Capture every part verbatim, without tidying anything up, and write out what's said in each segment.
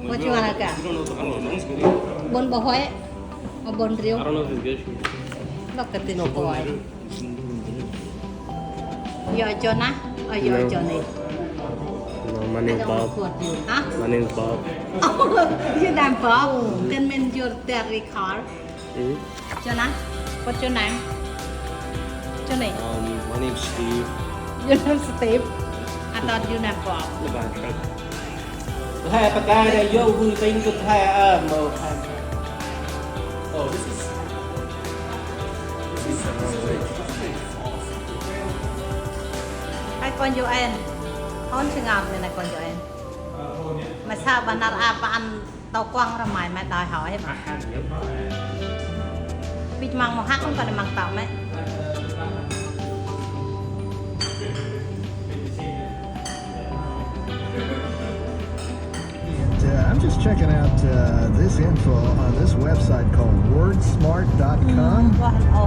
What you wanna get? Bun bơ huê, bun riu. Look at this boy. You're Jonah or you're Johnny? No, my name's Bob. Huh? My name's Bob. Oh, your name Bob. That means you're very car. Jonah, what's your name? Johnny. Um, my name's Steve. Your name's Steve. I thought you name Bob. Hai pa kai da yo vui tinh kut hai a mo hai. Oh, this is, this is, this is, this is awesome. Hai kon yo en. Hon singam ne na kon yo en. Masa banar apa an tau kuang ramai mai đòi hỏi. Bịt măng màu hắc không còn măng tau mai. And, uh, I'm just checking out, uh, this info on this website called wordsmart dot com.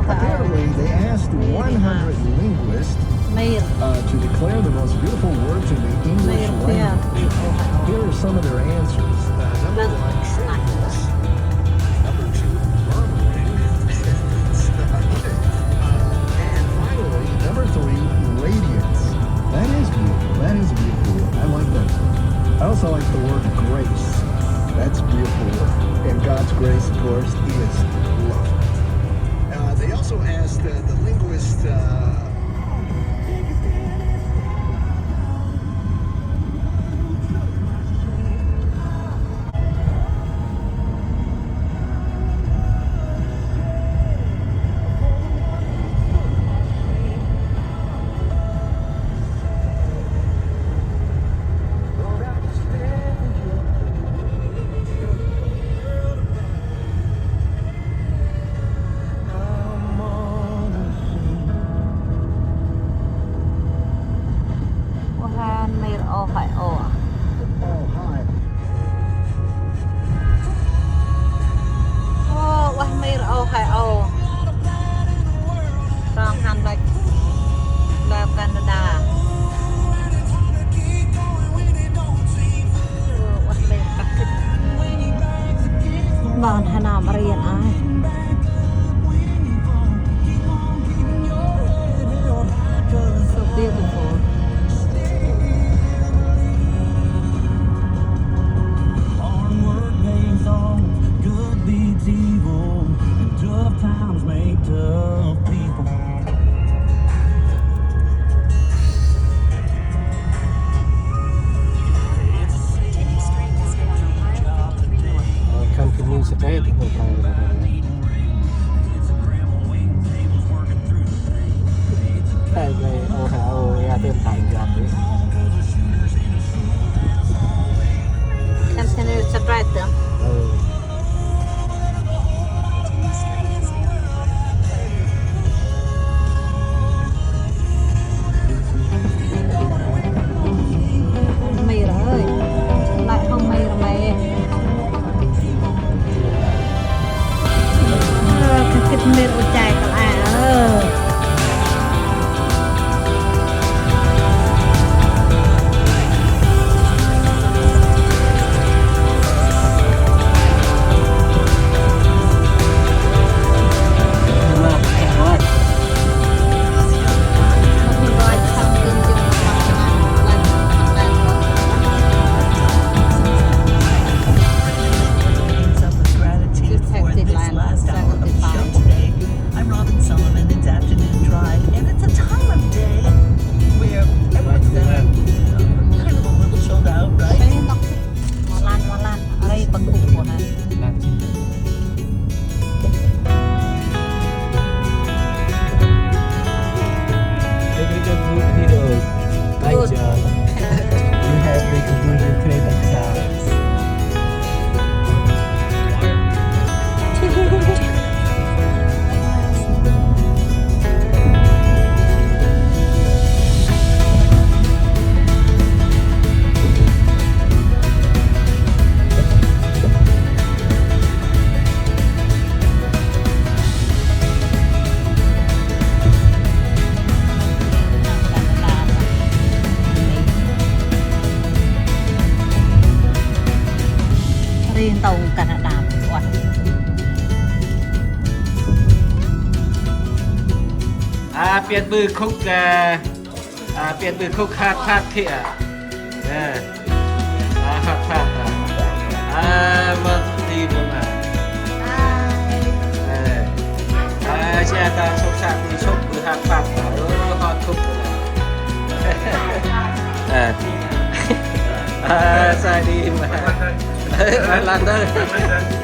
Apparently, they asked one hundred linguists, uh, to declare the most beautiful word to the English language. Here are some of their answers. Uh, number one, tremulous. Number two, murmuring. Uh, and finally, number three, radiance. That is beautiful. That is a beautiful word. I like that word. I also like the word grace. That's a beautiful word. And God's grace, of course, is love. Uh, they also asked, uh, the linguist, uh, Ôh, han mir ôh hai ôh. Ôh, hai. Ôh, ueh mir ôh hai ôh. Trong han lăch. Lăp Canada. Ôh, ueh mir kăt kĭt. Ƀon he nơm rian ai. So beautiful. Onward, brave souls, good beats evil, and tough times make tough people. Ơ, khân păng nuih sa têt, ơ, khân păng. Thầy này, ơ, thầy, ơ, ya tên thầy gặp đi. Khân păng nuih sa têt, ơ. Ừ. Mày rồi ơi, lại không mày rồi mày. Ơ, kơ kĭt mê ô chai kơ ai ơ. I'm Robin Sullivan. It's afternoon drive, and it's a time of day where everyone's kind of a little chilled out, right? Molan, molan. Aray, pagkukunan. Very good, good video. Nice job. You have the good credit. Ri ntông Canada. Uah. A, pian ƀư khŭk, a, a, pian ƀư khŭk hăt hăt khĭ a. Nê. A, hăt hăt a. A, mât ti nơm a. Ê. A, si a ta sŏk săk ƀư sŏk ƀư hăt hăt a. Ơ, hăt khŭk a. A. A, sai đi mà. Ơ, ma lăng đơ̆ng.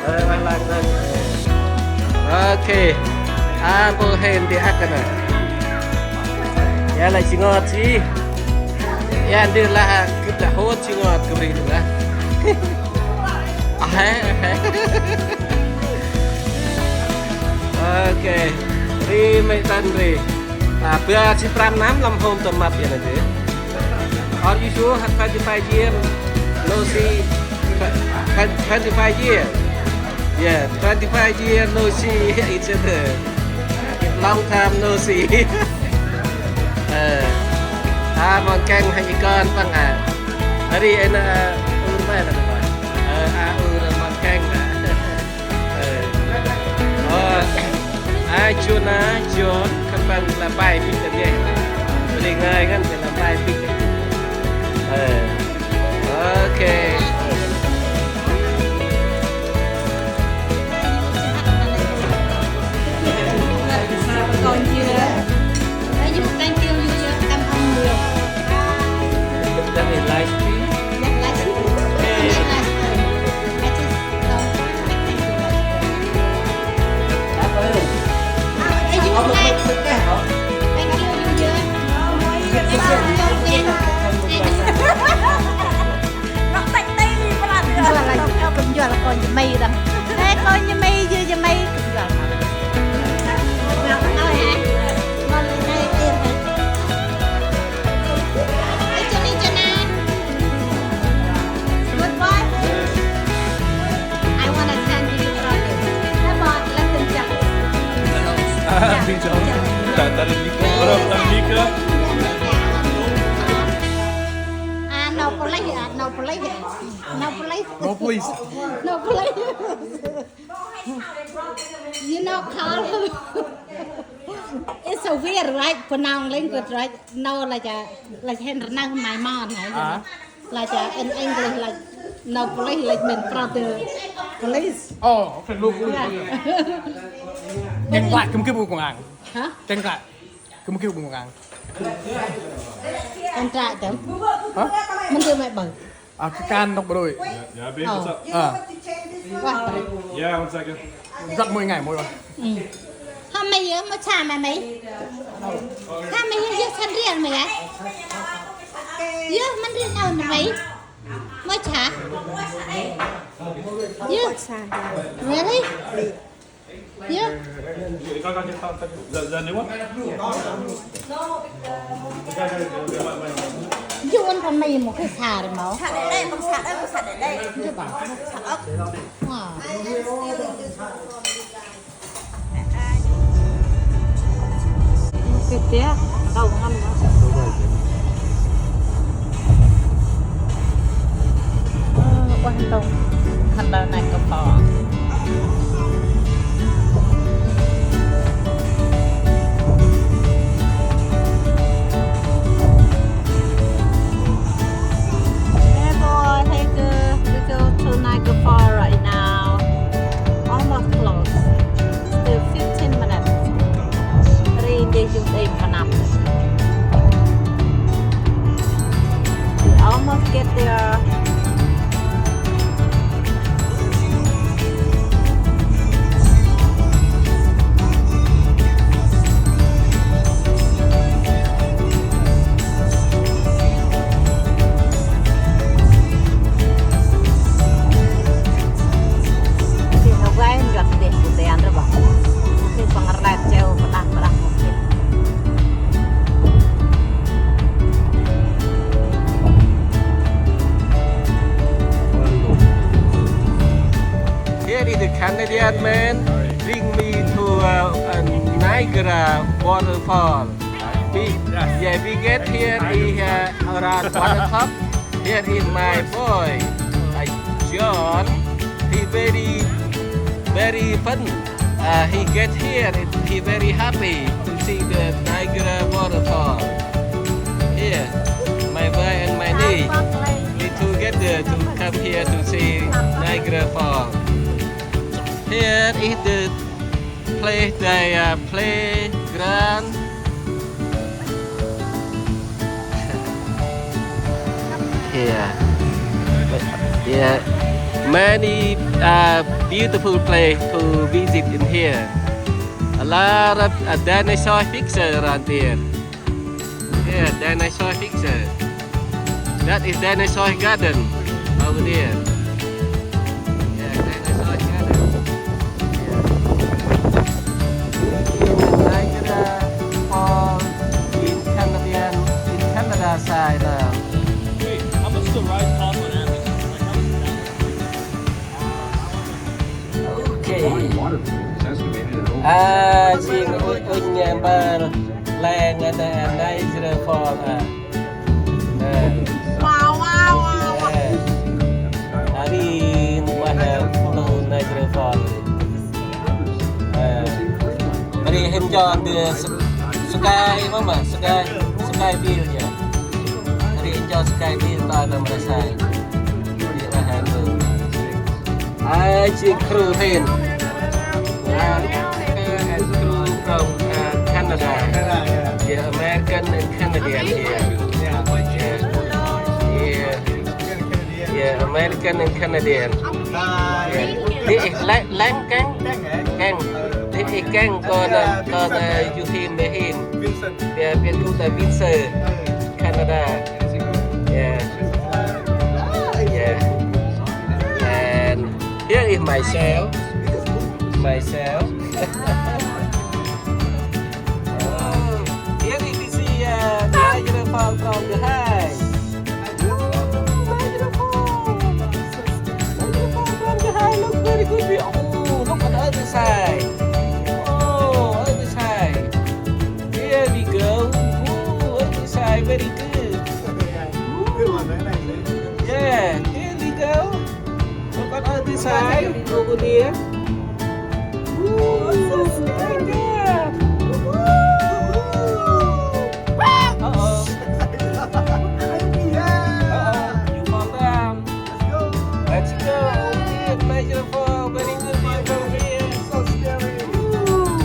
Ơ, ma lăng đơ̆ng. Ơ. Ôkê. A, pô hên ti ăk nê. Ya lah si ngot si. Ya, ndri lah, gâp lah hôt si ngot gâp ri lah. A, he, a, he. Ôkê. Ri mê̆ Tân ri. A, bar jê̆t prăm năm lăm hôm tâm mâp ya nê. Are you sure? Twenty-five year no see. Twen-, twenty-five year. Yeah, twenty-five year no see each other. Long time no see. Ơ. A, mon keng hên i kon păng a. Ri ê nê, ơ, ur mê nê. Ơ, a, ur mon keng a. Ơ. Ơ. A, Jun a, Jun, khân păng lah pai pit tâm yê. Ri ngai ngăn lah pai pit. Ơ. Ôkê. Njual lah, ơ, njual kônh Jemay đŏng. Ê, kônh Jemay, Jemay, njual. Good boy. I wanna send you a brother. Come on, let them jump. Jump, jump. Ah, no police, ah, no police, ah, no police. No police. No police. You know, Carl. It's so weird, right? Pronounce language, right? No, like a, like Henry, no, my mom, right? Ah. Like, uh, in English, like, no police, like, mean brother police. Oh, okay, look, look. Yeah. Chen klach, gâp mâu geh bu công an. Hả? Chen klach, gâp mâu geh bu công an. Chen klach, hả? Mâu geh mẹ bơi. A, kơ kan ntŭk brôi. Ơ. Wah. Yeah, one second. Rất mỗi ngày mỗi. Hơ mây yơh, mâu sa ma mây. Hơ mây yơh, yơh săn riêng mây yơh. Yơh, măn riêng nau ma mây. Mâu sa. Yơh. Really? Yơh. Yơh, ăn pa mây mâu kơ sa ri mâu. Sa đê đê, con sa đê, con sa đê đê. Yơh, bang. Wow. Kê tê, kau ngăn đó. Ơ, uah ntŭk, khân đa nai kơ pô. Hey boy, hey girl, we go to Niagara Falls right now. Almost close. Still fifteen minutes. Ri ndjê jŭm đêm pa năm. We almost get there. Here is the Canadian man bring me to, uh, uh, Niagara waterfall. We, yeah, we get here is, uh, around one o'clock. Here is my boy, uh, John. Very fun. Uh, he get here, he very happy to see the Niagara waterfall. Here, my wife and my niece, we together to come here to see Niagara Falls. Here is the place they uh, play grand. Here. Yeah. Many uh, beautiful place to visit in here. A lot of uh, dinosaur picture around there. Yeah, dinosaur picture. That is dinosaur garden over there. Yeah, dinosaur garden. Yeah. Niagara Falls in Canadian, in Canada side now. Wait, how much the ride cost on average? Like, how much is that? Okay. Fine water is estimated at over A, jêng ŭnh, ŭnh nhêt mpơl lĕ ngăn Niagara Falls a. Ơ. Wow, wow, wow, wow. Ơ. A ri nơh, ơ, nơh Niagara Falls. Ơ. A ri hên nchon dơi s-, sky mơ ma, sky, sky view yơh. A ri hên nchon sky view ta nơh mra sai. Ri lah hên tu. A, jêng crew hên. A, and crew from uh, Canada. Yeah, American and Canadian here. Yeah. Yeah, American and Canadian. Yeah. Dê ih lĕ, lĕ kăng? Kăng. Dê ih kăng kon, kon, uh, yu hên, dê hên. Vincent. Yeah, Vincent, uh, Vincent. Canada. Yeah. Yeah. And here is myself. Myself. Oh, here is the, uh, Niagara Falls from the high. Ooh, Niagara Falls. Niagara Falls from the high look very good view. Oh, look at the other side. Oh, other side. Here we go. Ooh, other side very good. Ooh. Yeah, here we go. Look at other side over there. Ooh, right there. Ooh. Uh-oh. Uh-oh, you fall down. Let's go. Over here, Niagara Falls. Very good view from here. Ooh.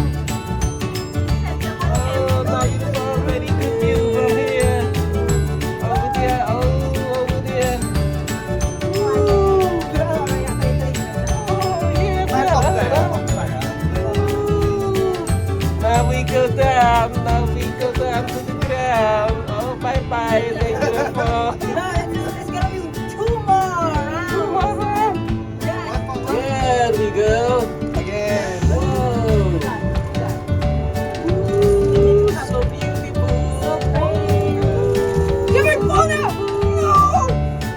Oh, Niagara Falls, very good view from here. Over there, oh, over there. Ooh. Oh, yeah, brother. Ooh. Now we go down, now we go down to the ground. Oh, bye bye, Niagara Falls. No, it's, it's gonna be two more rounds. Two more rounds. There we go. Again. Whoa. Ooh, so beautiful. Give me photo. No.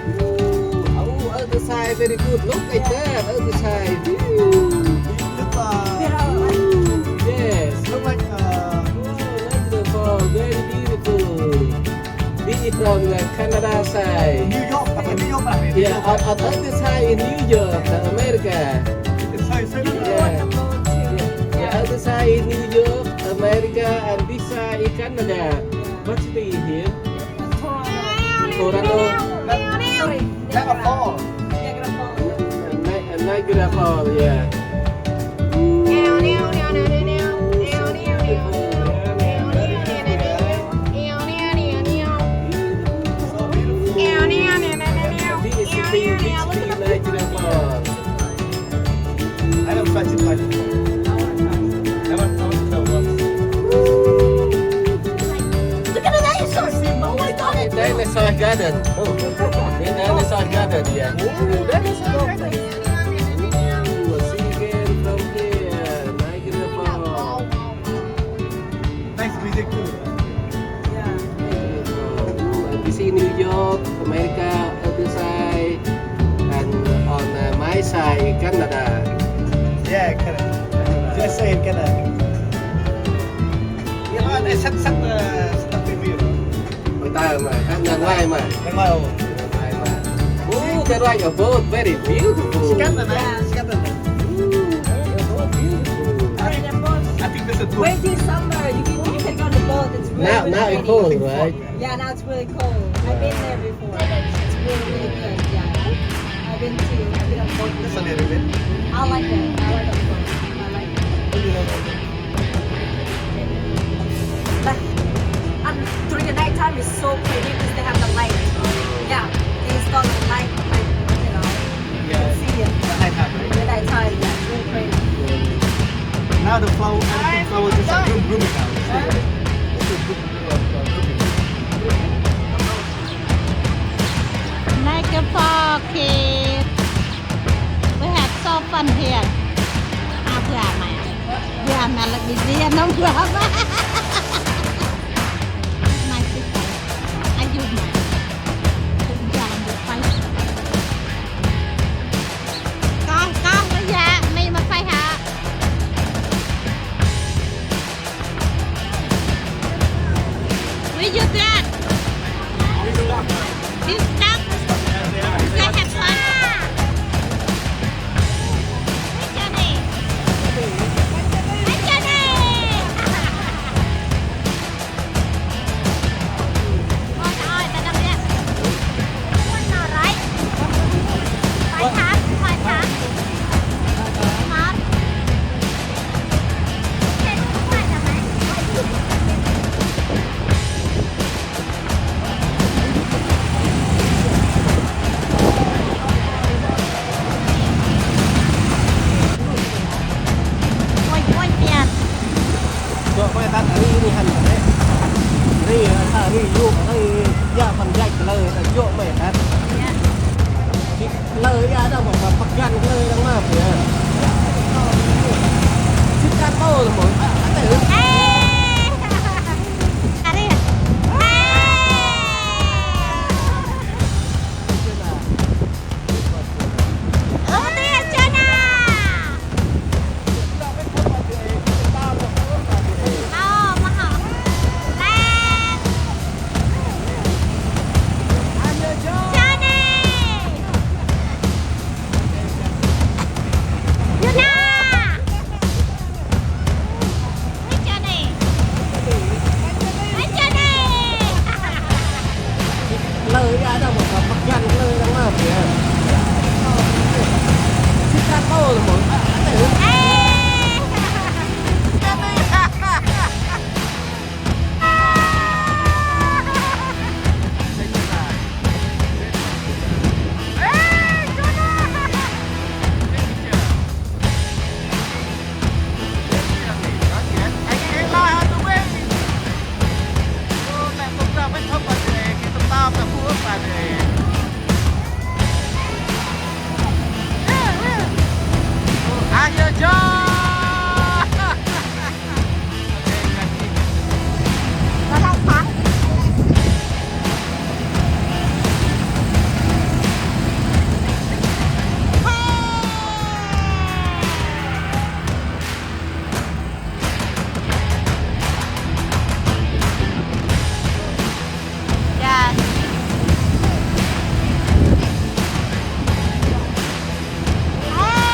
Ooh, oh, other side very good. Look like that. Other side. Ooh. Beautiful. Ooh, yes. Look like, uh, oh, wonderful. Very beautiful. This is from the Canada side. New York, apa New York lah? Yeah, on, on other side in New York, America. Side, side, yeah. Yeah, other side in New York, America, and this side in Canada. What city is here? Toronto. Sorry. Niagara Falls. Ni-, Niagara Falls, yeah. This is the beach in Niagara Falls. I don't touch it like, I want, I want to tell once. Look at the dinosaurs! Oh my God! Dinosaur Garden. Oh, the Dinosaur Garden, yeah. Ooh, Dinosaur Garden. Ooh, see again from here. Niagara Falls. Nice music too. Yeah. Ooh, this is New York, America, other side, and on uh, my side, Canada. Yeah, correct. U S A and Canada. You know, they set, set, uh, set up in view. Ôi, ta mà, ăn ra ngoài mà. Ra ngoài, ồ. Ra ngoài mà. Ooh, the right above, very beautiful. Scatter, man. Scatter. Ooh. Now, now it's cold, right? Yeah, now it's really cold. I've been there before. It's really, really good. Yeah. I've been to, I've been on boat. Just a little bit. I like it. I like it. I like it. But, um, during the nighttime, it's so pretty because they have the light. Yeah, they install the light, like, you know, you can see it. Nighttime, right? The nighttime, yeah, it's really pretty. Now the flower, everything flower just like bloom, blooming now. Like a pocket. We have so fun here. Ah, blah, man. Blah, man, let me see. No, blah, man. My sister. Are you mad? Jalan berpaling. Kong, kong, ya, may mapay ha. Where you got? You stuck? You got have fun? Where's your name? Where's your name? Ôi, trời ơi, ta đâm nha. Ôi, nó rải. Phải thắng, phải thắng. Mệt. Ôi, ôi, kìa. Jŏ may tât ri ni hăn kơ lĕ. Ri, a, sa ri yôk, ri, ya, păn jăch kơ lơ, jŏ may tât. Lơ, ya, đâm vào păk găn, lơ, đâm mă, ya. Sĭt kơ tô, lơ, mơ, a, a, tê. Ê! A, ri. Ê! Ơ, tê, chana. Ơ, ma hŏ. Len. Johnny. Yuna. Ơ, Johnny. Ơ, Johnny. Lơ ya, đâm vào păk găn, lơ đâm mă kìa. Sĭt kơ tô, lơ mơ. Ê. Yes. Hey.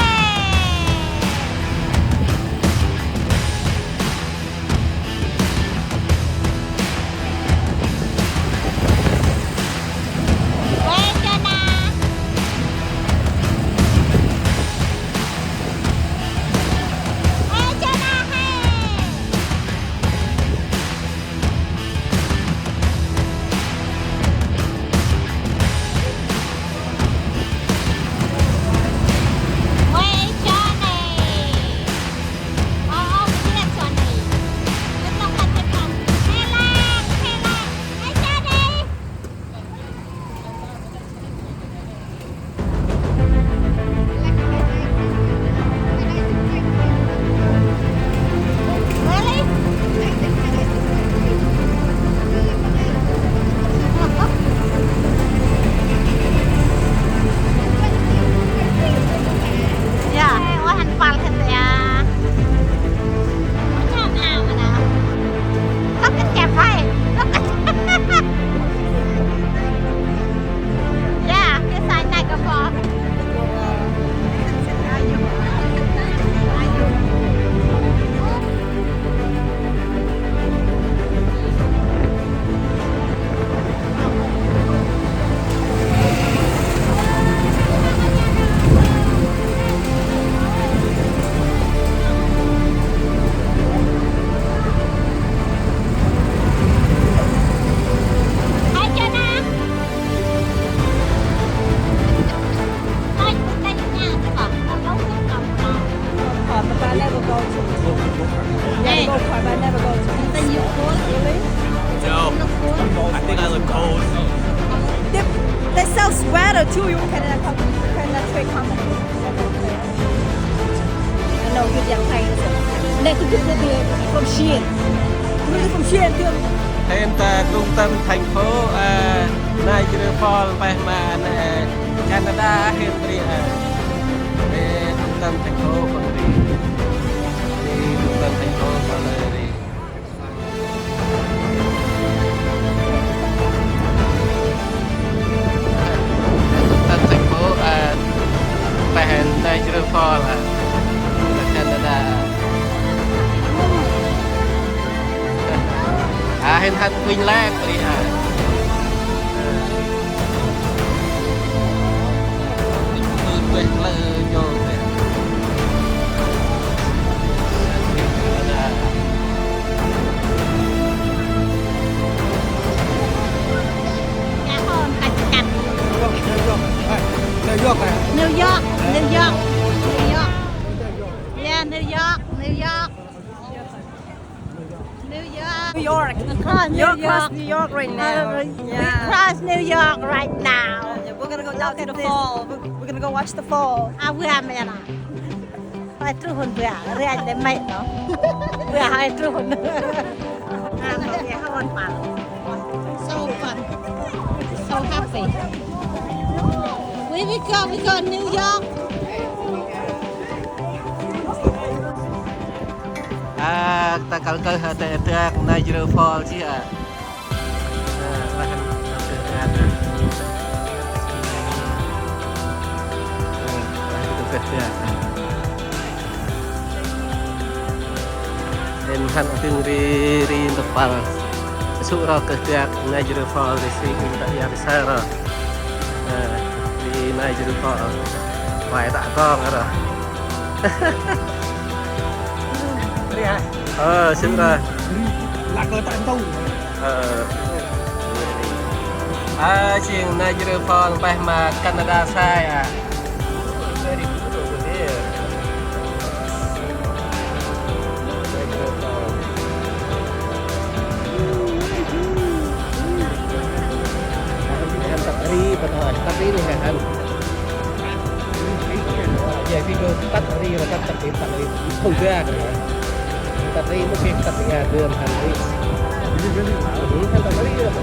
They, they sell sweater too. You can, uh, come, you can, uh, trade company. No, you don't pay. They could do the from Shein. Really from Shein too. Hên ta trung tâm thành phố, à, Niagara Falls, mpeh ma nê Canada hên ri, à. Ê, trung tâm thành phố Paris. Ê, trung tâm thành phố Paris. Trung tâm thành phố, à, mpeh Niagara Falls, à, Canada. À, hên hăn Queensland ri, à. Ê, mpeh lơ jô ri. New York, New York, New York, New York. Yeah, New York, New York. New York. New York. Across New You're across York. New York right now. Uh, we, yeah, we cross New York right now. Yeah, we're gonna go down to the fall. We're, we're gonna go watch the fall. À, we are, man. Hơi truh hên bia, ri anh lĕ mẹ nó. Bia hơi truh hên. À, mà bia hơi hên pal. So fun. So happy. We, we go, we go New York. À, ta kăl kơ ha ta dak Niagara Falls jêh à. Hên hăn a dâng ri, ri ntŭk păl. Sŭ ro kơh dak Niagara Falls ri si ŭnh ta iăr sa ro. Ri Niagara Falls. Vay ta kong ro. Ri hă? Ơ, sŭ ro. Ri, lah kơ ta ntŭng. Ơ. A, jêng Niagara Falls mpeh ma Canada sai a. Very beautiful over there. Niagara Falls. Ăn tăp ri, bơh tơh, tăp ri nê hăn. Jêh, ri kơ tăp ri, tăp, tăp ri, tăp ri. Thâu dak ri. Tăp ri, mŭt kơ tăp ri, a, dơm hăn ri. Hăn tăp ri. Ri, ri,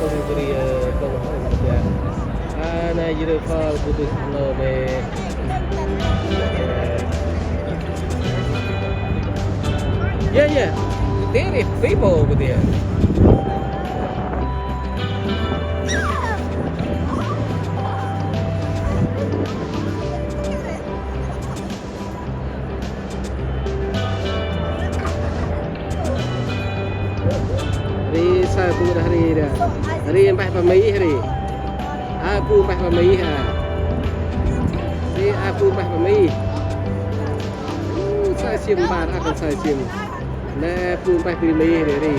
ri, ri, ri. A, Niagara Falls, bu dơi hăn lơ mê. Yeah, yeah. There is people over there. Ri sa bu dah ri dah. Ri mpeh pa mih ri. A bu mpeh pa mih a. Ri a bu mpeh pa mih. Sa sim bar a kan sa sim. Nê bu mpeh bri mih ri ri.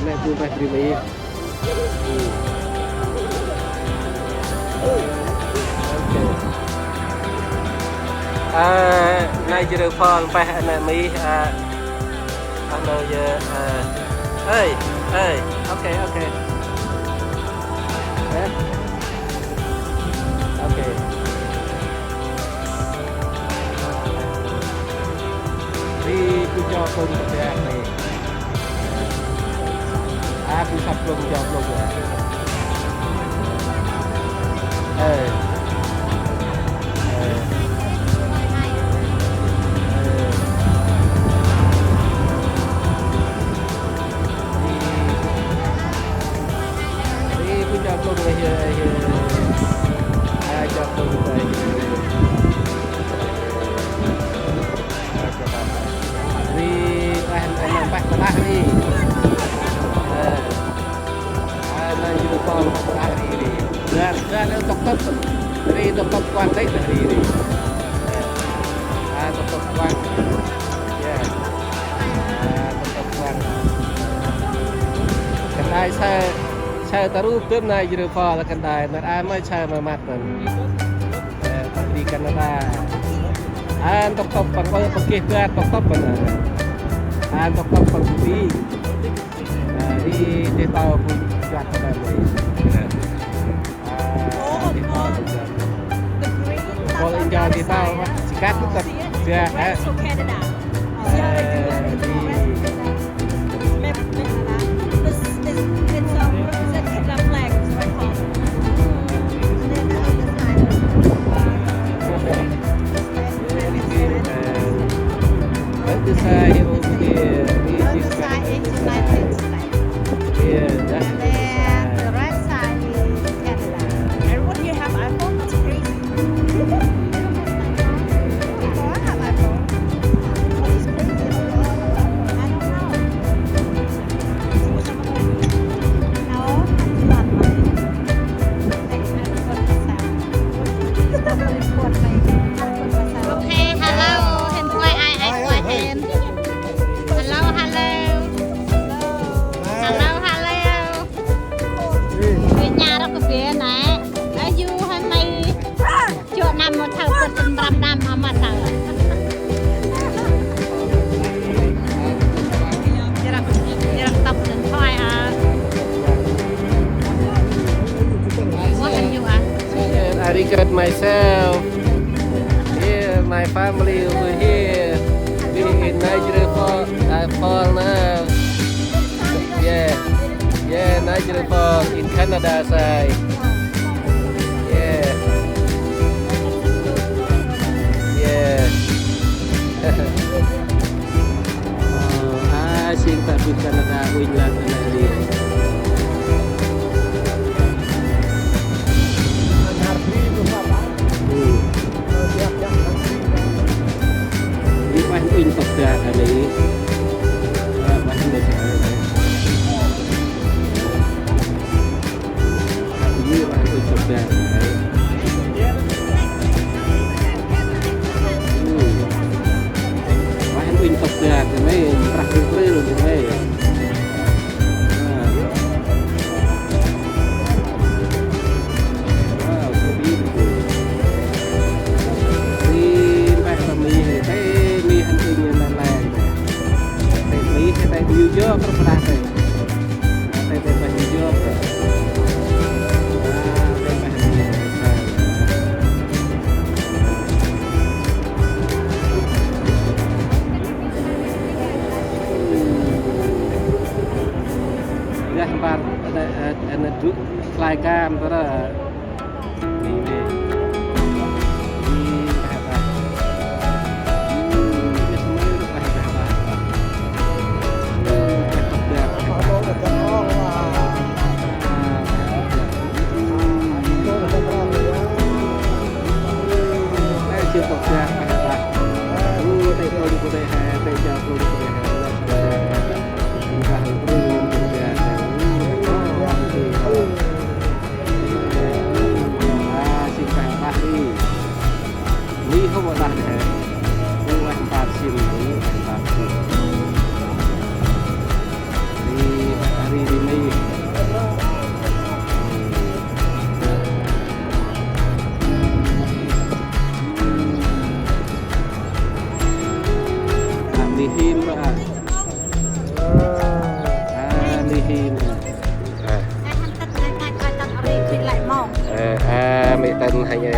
Nê bu mpeh bri mih. A, Niagara Falls mpeh a nê mih a. Ano yơ, ơ. Ơi, ơi, ok, ok. Hả? Ok. Ri bu cho pông bơh dak ri. A, bu săp pông cho pông a. Ơ. Ơ. Ơ. Ri, ri, bu cho pông ri, ri, ri. A, cho pông ri, ri. Ri, ri, ri, mpeh, mpeh, mpeh ri. Ơ. A, nê yu pông mpeh ri, ri. Dah, dah, dah, tŏk tŏk. Ri, tŏk tŏk kuăng têh dah ri, ri. A, tŏk tŏk kuăng. Ya. A, tŏk tŏk kuăng. Kơt nđa say, say ta rup dơm Niagara Falls kơt nđa, nar aơ mơ say ma măt dơm. Ơ, ta ri Canada. Ăn tŏk tŏk păng, ơ, păng geh bar tŏk tŏk păng. Ăn tŏk tŏk păng bu i. Ơ, i, i tao bu juăt păng. Ơ, i tao bu juăt. Bol i nja i tao, sikat tu kan. Sikat, eh. Canada. Ơ, i It's, it's, it's, um, represent Canada flag, is what I call it. And then the other side. Other side over here, the other side is United States. Yeah, that's the other side. And then the right side is Canada. Everyone here have iPhone? That's crazy. Okay, hello, hên Tuê, ai, ai, Tuê, hên. Hello, hello. Hello, hello. Ê, nhà đó có bé nè. Ơ, you hên mày. Chua năm một thau, bớt tơm răm năm mà mà thau. Yarang, yarang tăp điện thoại hả? What are you at? And I regret myself. Yeah, my family over here. We in Niagara Falls, uh, Falls now. Yeah, yeah, Niagara Falls in Canada side. Yeah. Yeah. Ơ, a, sĭn ta bĭt Canada uănh lah ta nă ri. Ri uănh uănh tŏk dak a nê. Ơ, uănh nê sa. Ơ, uănh uănh tŏk dak a nê. Ơ, uănh uănh tŏk dak a nê, prăk ril ril a nê. Wow, so beautiful. Ri mpeh ta mi hê, tê mi hăn inh na leng. Tê mi hê, tê New York rŏ pah tê. Tê tê mpeh New York rŏ. Wow, tê mpeh mi hê, tê. Gah mpar, ana, ana dŭk klai kan tơ rơ. Ni, ni. Ni, mpeh ta. Ni, ni, ni, mpeh ta. Ơ, mi him ro a. Ơ, mi him. Ơ. Ơ, a, mi tăn hanh ơ a.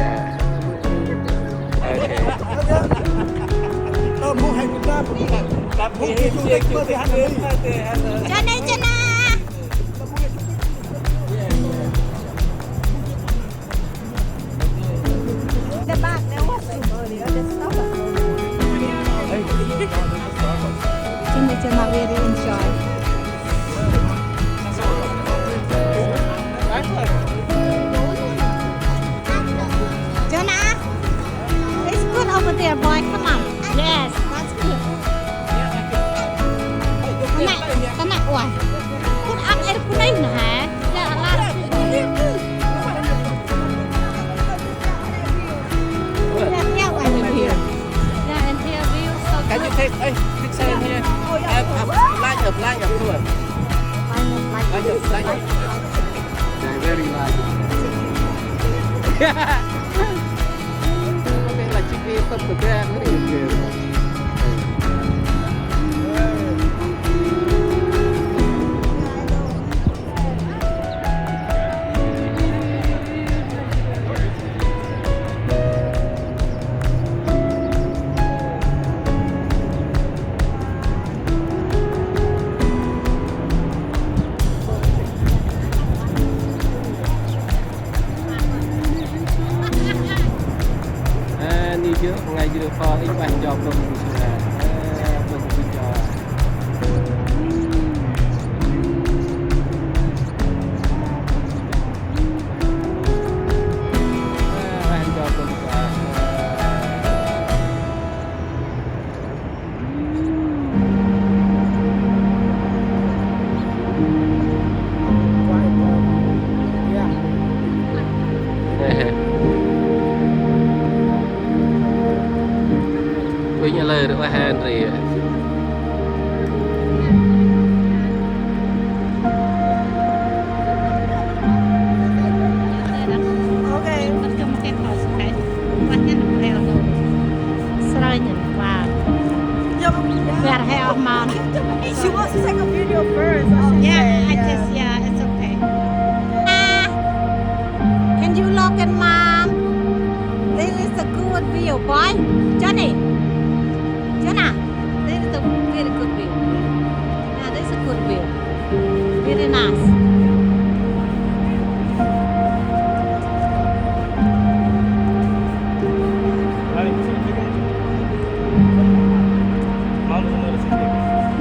Ok. Jana, jana. The back, there was room earlier, there's no one. Jana, jana, very enjoy. Jana, it's good over there, boy. Come on. Yes, that's good. Kena, kena, wah. Put up air cooling, ha? Dah, alarm. Can you take, eh, picture in here? Have, have, like a, like a tour. Like a, like a. They're very like. A, ni jơ, ngai jơ kho, inh ueh njo plơ̆ bu sla. A, plơ̆ bu njo. A, ueh njo plơ̆ bu sla. Ueh, nhă lơi rơ̆ ueh hên ri. Okay. Srơi nhăn vang. Bar he oh mon. She wants to take a video first. I should say, yeah, it's okay. Ah, can you look at mom? This is a good view, boy. Johnny. Jonah, this is a very good view. Yeah, this is a good view. Very nice.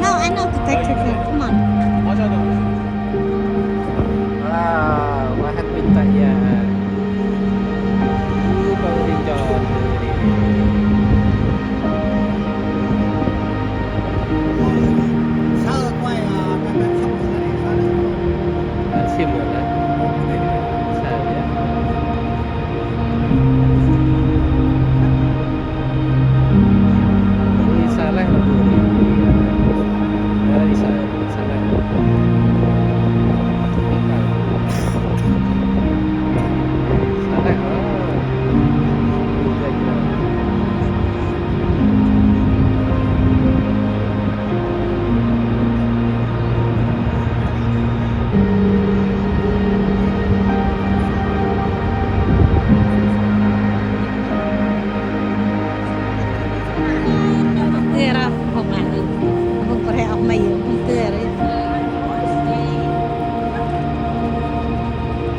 No, I know to take picture. Come on. A, ueh hên uănh ta ya. U, bang ri njon. Sim rồi đấy. Sao vậy? Ri sa leh ma bu ri. Ri sa, sa leh. Sa leh.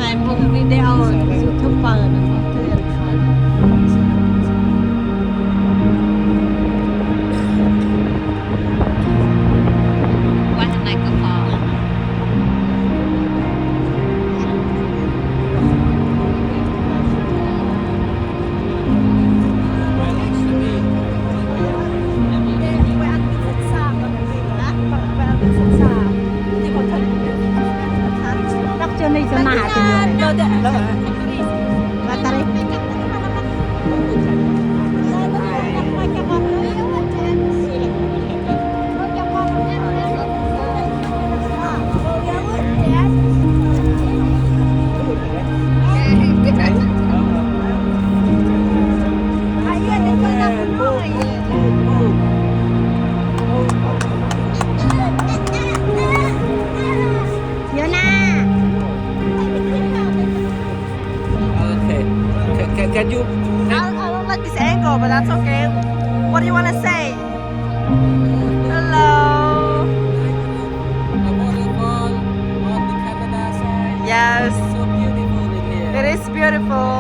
Ai, mông video YouTube nă, mông tưr. Ueh hên nai kơt pho. Yona. Okay. Can, can, can you... I, I don't like this angle, but that's okay. What do you wanna say? Hello. A waterfall on the Canada side. Yes. So beautiful in here. It is beautiful.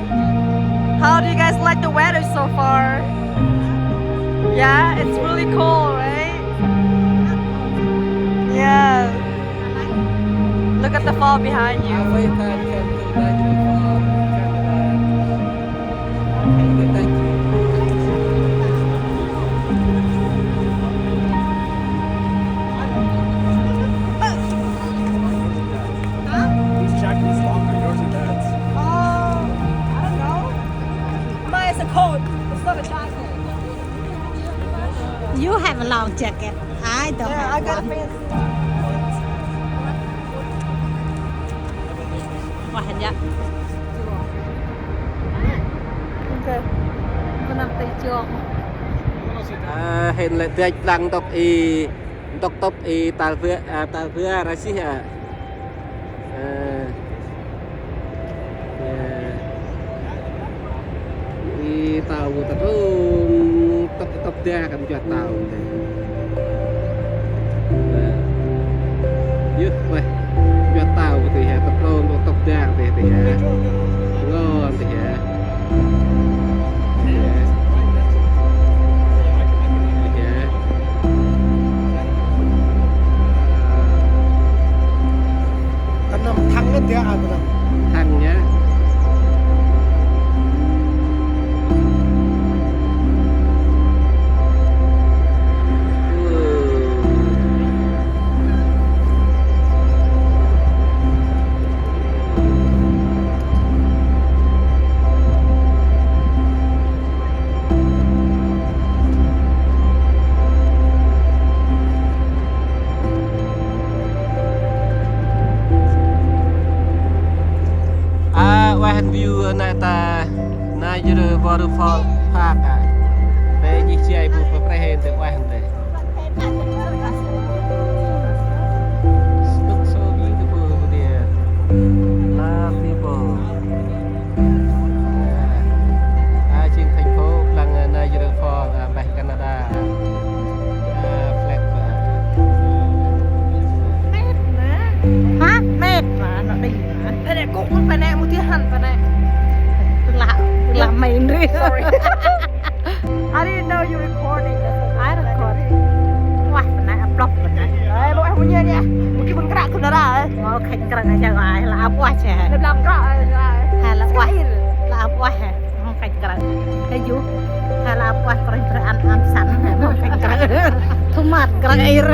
Yeah. How do you guys like the weather so far? Yeah, it's really cool, right? Yeah. Look at the fall behind you. Halfway time can do Niagara Falls, Canada. Okay, thank you. Huh? Whose jacket is longer, yours or Dad's? Oh, I don't know. Mine is a coat. It's not a jacket. You have a long jacket. I don't have one. Yeah, I got a fancy one. Wah, ya. Okay. Năp tê jŏng. Ơ, hên lĕ dăch lăng ntŭk i, ntŭk tŭp i tal bơ, a, tal bơ ra sih, a. Ơ. Ơ. I tâo bu ta trôm, tŭp, tŭp dak kan jua tâo. Yơh, weh. Jua tâo bu tih ya, tŭp trôm, tŭp dak tih, tih ya. Ngon tih ya. Tih ya. Tih ya. Tơnăm thăng hết á, à, tơnăm. Thăng nhá. A, ueh hăn view nê ta Niagara Waterfall Park a. Tê jih jai bu pa preh hên tê ueh hăn tê. Look so beautiful over there. Lovely people. A, jêng thành phố Plang, a, Niagara Falls, a, mpeh Canada. A, flag, a. Mệt mà. Hả? Mệt mà, nó đi mà. Thế này cũng phải nè, một thứ hẳn phải nè. Tôi là, tôi là mày đi. Sorry. I didn't know you recording. That's why I record. Ueh, pa nê, a plŏk pa nê. Ê, lŭ ê, mâu nhia nhia. Mâu geh măng kră khân ra, ê. Mâu khân kră na chăng ai, lah ăp ueh chê. Lăp lăm kră, ê, ê. He lah ueh. Lah ăp ueh, he. Mâu khân kră. He ju. He lah ăp ueh, kră kră ăn, ăn săn. Mâu khân kră. Thu măt kră ir.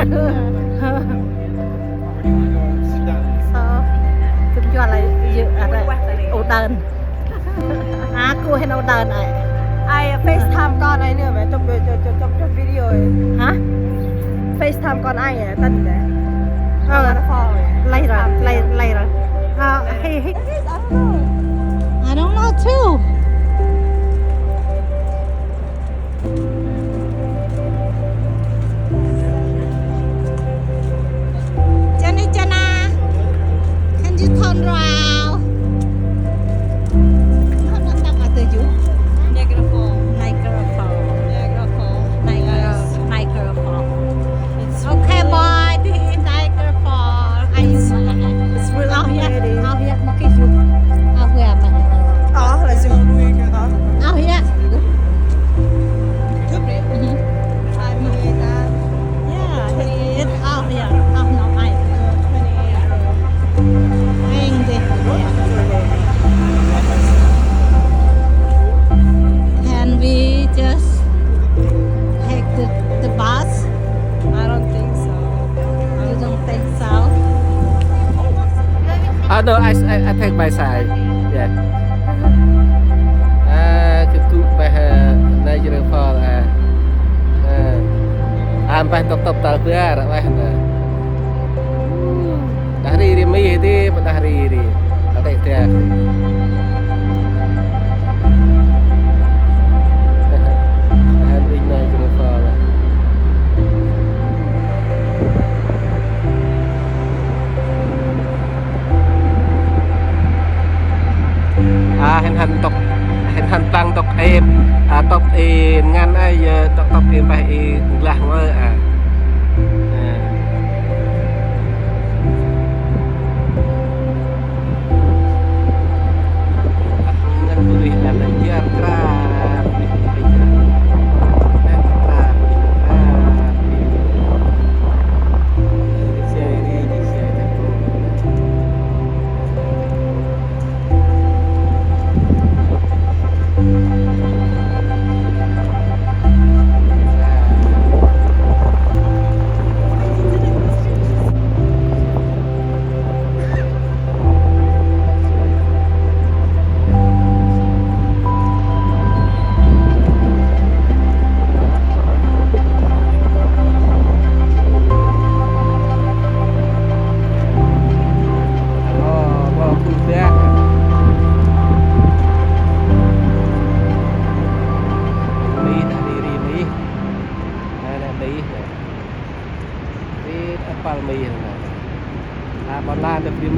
So, gâp njuăl lah yơh, a, u đơn. A, gŭ hên u đơn ai. Ai FaceTime kon ai nê, mẹ, trong, trong, trong, trong video ai. Hả? FaceTime kon ai, ai, tăn ai. Ơ, later, later, later. Ơ, hey, hey. I don't know too. Jenny, Jenna, can you turn around? Niagara Falls. Niagara Falls. Niagara Falls. Niagara, Niagara Falls. It's okay, boy. This is Niagara Falls. It's really pretty. Ơ, hia, ơ, hia, mâu geh yu. Ơ, hia, mâu. Ơ, là gì? Ơ, hia. Cướp đi. Ừ. Hai mươi tám. Yeah, it's, ơ, hia. Ơ, no, ai. Twenty-eight. Anh đi. Can we just take the, the bus? I don't think so. You don't think so? Ah, no, I, I, I take my side. Yeah. Ah, gâp gŭ mpeh, ah, Niagara Falls, ah. Ah. Ah, mpeh tŭp tŭp tal bar, mpeh, ah. Đah ri ri mi di, đah ri ri. Đah ri ri. Đah ri Niagara Falls. A, hên hăn ntŭk, hên hăn păng ntŭk ê, a, tŭp ê ngăn a, yơ, tŭp, tŭp ê mpeh ê nglah ngơi a. A.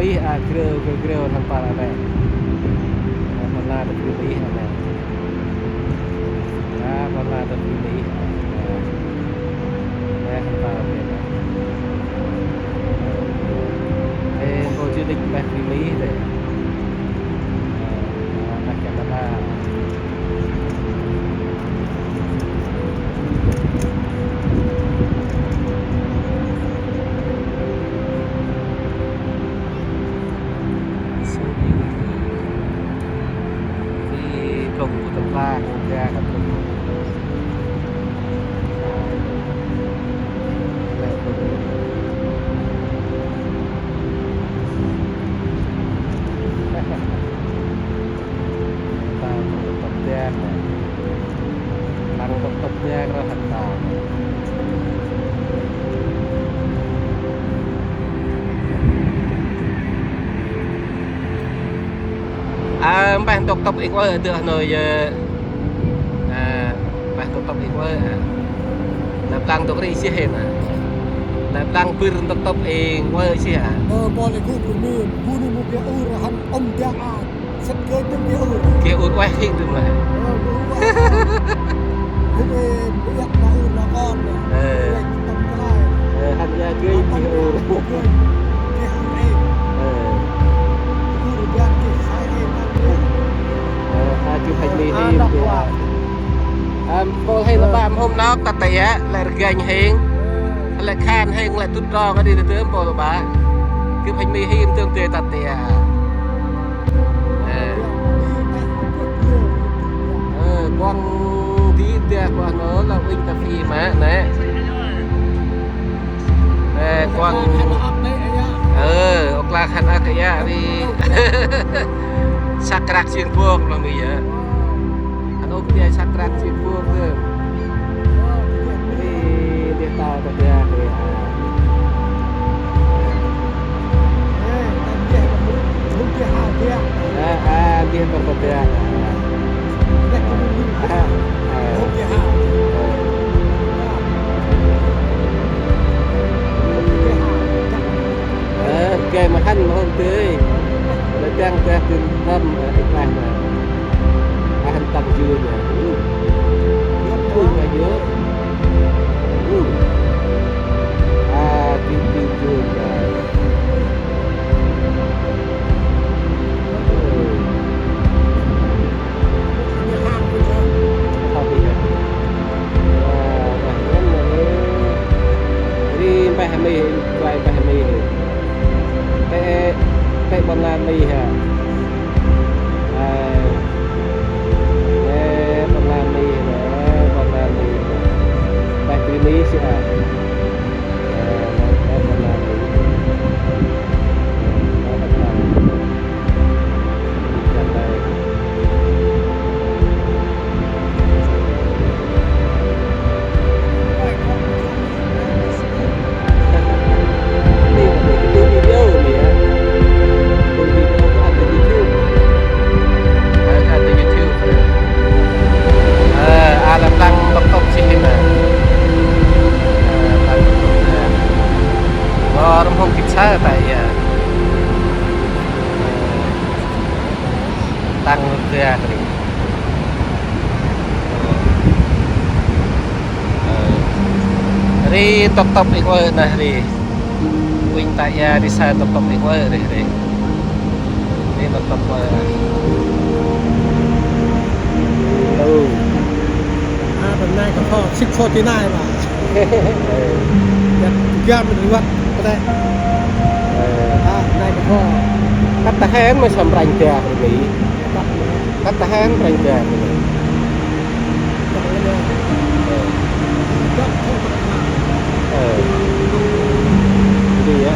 Ih, a, grêu, grêu, grêu, hăn păr a nê. A, păr na tât grêu ih a nê. A, păr na tât grêu ih a nê. Nê, hăn păr a nê. Ê, kô jư đĭch mpeh grêu ih nê. A, a, mpeh Canada. Tao tâp tâp dak, lăng tâp tâp dak rơ hăn tao. A, mpeh ntŭk tŭp êng ueh dơh nô yơ. A, mpeh ntŭk tŭp êng ueh a. Lĕ plang ntŭk ri sih hên a. Lĕ plang bâr ntŭk tŭp êng ueh sih a. Ơ, bol êng gŭ bơh mĭn, bu nô mô geh ur hăn ŭm dak a. Sĭt geh dŭm geh ur. Geh ur ueh hên dŭm lah. Ơ, geh ur ueh. Geh ur ueh, geh ur lah kon. Ơ. Geh ur ueh, geh ur. Geh ur ueh. Ơ. Ur ueh geh sai êng. Ơ, a geh phanh mi hên dŭm. Ơ, bol hên lah băm hôm nôk ta tê a, lĕ rganh hên. Lĕ khan hên, lĕ tŭt trong a di dơm bol lah ba. Geh phanh mi hên dŭm dê ta tê a. Ơ. Ơ, kuŏng di dak kuŏng nô, lŏ uănh ta phi ma nê. Ơ, kuŏng. Ơ, ơ, Oklak hăn âk a ri. Sakrak Sing Bông lŏ mi yơ. Hăn ôk di Sakrak Sing Bông dơm. Ri di ta ta dak ri a. A, a, di ta ta dak. A, a. Ơ, gay ma hăn ma hôm tê. Lĕ dăng dak dơm tâm, ơ, êk lah ma. A hăn tăng jơ ma. Ui, ma jơ. Ui. A, dĭm dĭm jơ ma. Ơ. Ri mpeh mi, klai mpeh mi. Tê, tê ƀon lan mi ha. Ê, ê, ƀon lan mi ha, ƀon lan mi ha. Mpeh mi si a. Ê, ê, ƀon lan mi. Ơ, a lăm lăng tŭp tŭp sih hên a. Ơ, lăng tŭp tŭp a. Ngor mhông gĭt sa ta ya. Tăng rơ̆k ri. Ri tŭp tŭp êng ueh nơh ri. Uănh ta ya ri sa tŭp tŭp êng ueh ri ri. Ri tŭp tŭp êng ueh. Ơ. A, bên này có kho six forty nine mà. Ơ. Dak gam rvăt pơtê. Ơ. A, nai kơ pho. Kăt ta hên ma săm ranh dak rvăt. Kăt ta hên ranh dak rvăt. Ơ. Ơ. Đi á.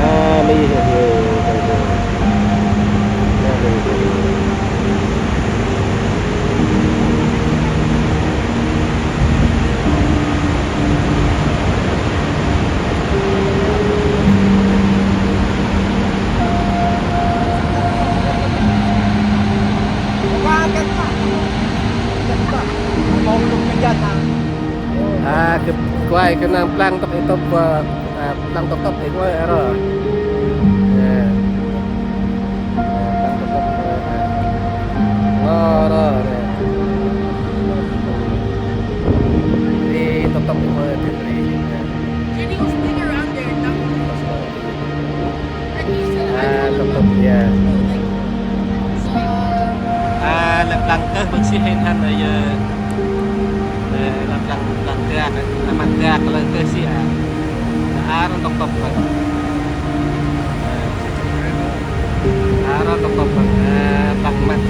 A, đi, đi, đi. A, kơ, kuai kơ nang plang tŭp i tŭp, a, a, plang tŭp tŭp i kuai ro. A, A, lĕ plăng kơh bơh si hên hăn a yơ. Ơ, lĕ plăng, plăng dak, lĕ măt dak lĕ kơh si a. Lĕ a ro tŏk tŏk bơh. Ơ, a ro tŏk tŏk bơh. Ơ, plăng măt.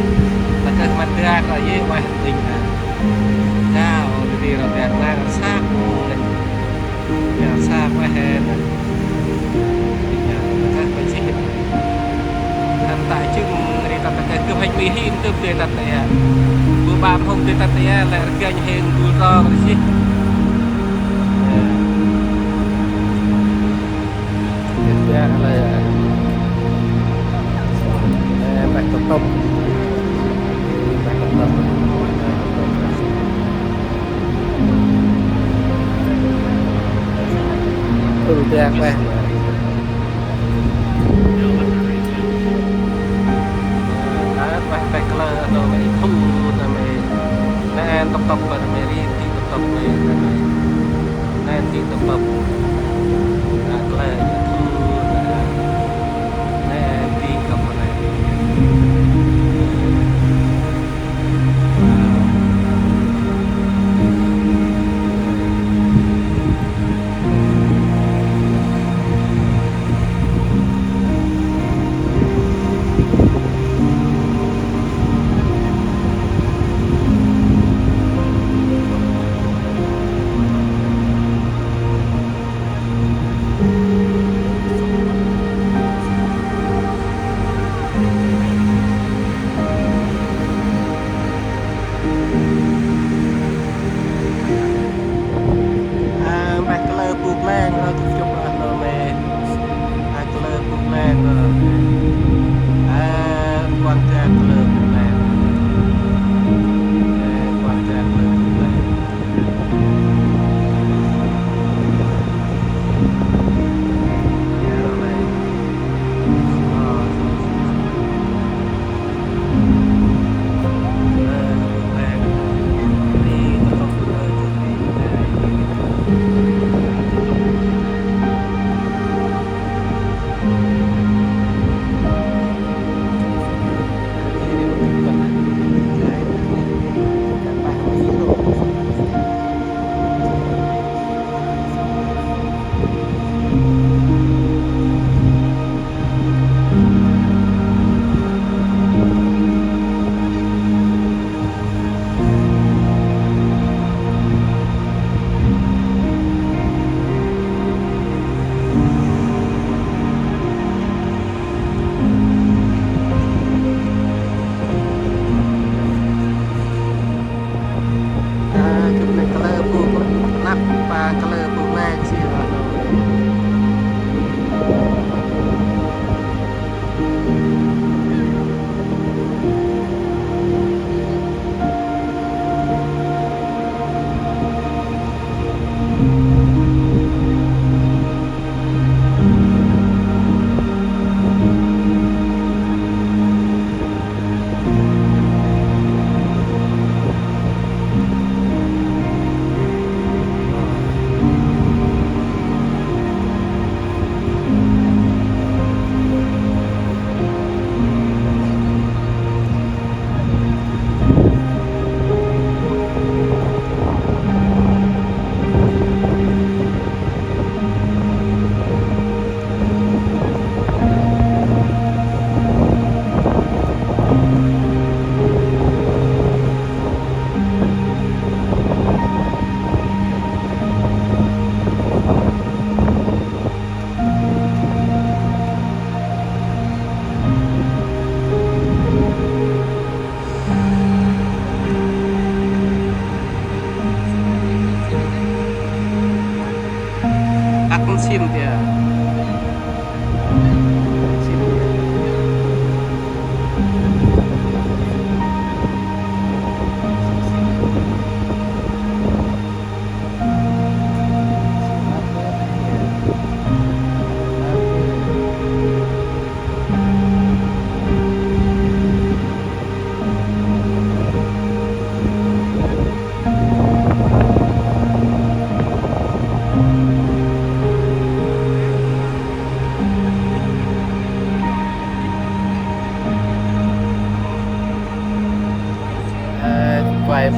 Lĕ kơh măt dak lĕ yê ueh tĭng a. Dao, tơ ti ro biar nang sak. Biar sak ueh hên. Biar sak ueh hên. Hăn ta jưng ri tât ta kơh kơh hăch mi hin tơ bê tât ta ya. Bu bam hông bê tât ta ya lĕ rganh hên bu rong ri sih. Biar lĕ. Lĕ beh tŭp tŭp. Beh tŭp tŭp. Tŭl biar beh. Ơ, beh, beh, kalơ, ano, mê, thu, na, mê, na, en, tŭp, tŭp, bơ, mê, ri, ti, tŭp, tŭp, mê, na, mê, na, en, ti, tŭp, tŭp. Na, kalơ, ya, thu, na, na, en, ti, tŭp, na.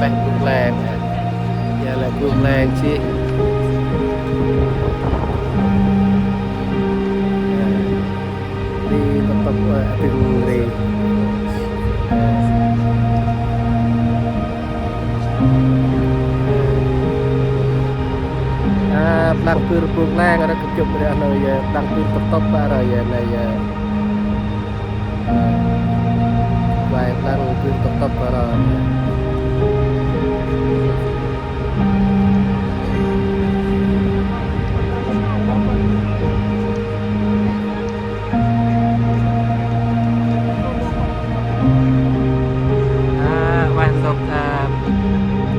Peh Buk Leng. Ya lah Buk Leng sih. Ri tŭp tŭp, ơ, a dâng ri. A, plang bưr Buk Leng, a ră kơp jŭp ri a nô ya, plang bưr tŭp tŭp a ră ya, nê ya. Ơ, vay plang bưr tŭp tŭp a ră. A, ueh ntŭk, a,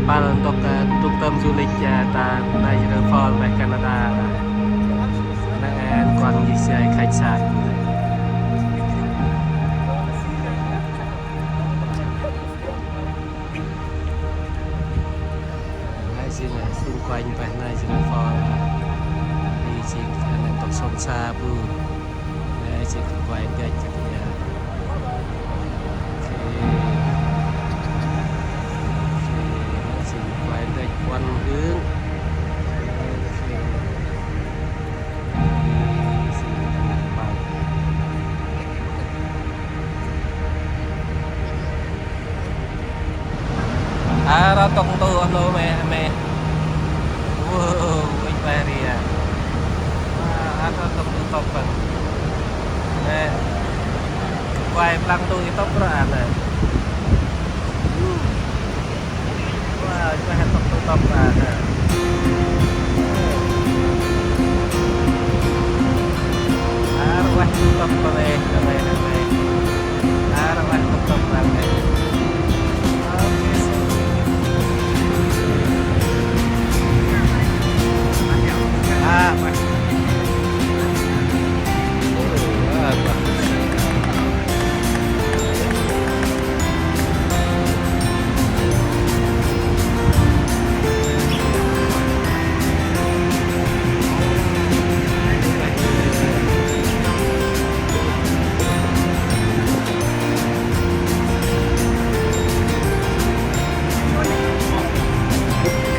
pâl ntŭk, a, trung tâm du lịch, a, ta Niagara Falls, ueh Canada. Nê, ăn kuăng jêh say khách sạn. Nê, jêng, a, xung quanh ueh Niagara Falls. Nê, jêng, a, nê ntŭk sông Sa bu. Nê, jêng quay dăch kơ ya. Ôkê. Ôkê, nê, jêng quay dăch puăn hương. Ôkê. Nê, jêng quay. A, ră tŭk ntu a nô mê, mê. Wow, ueh peh ri a. A, a, ră tŭk ntu tŭp băng. Nê. Ueh plang ntu i tŭp ră a nê. Wow, ueh tŭk ntu tŭp a nê. A, ră ueh ntu tŭp a nê, a nê, a nê. A, ră ueh tŭp tŭp a nê.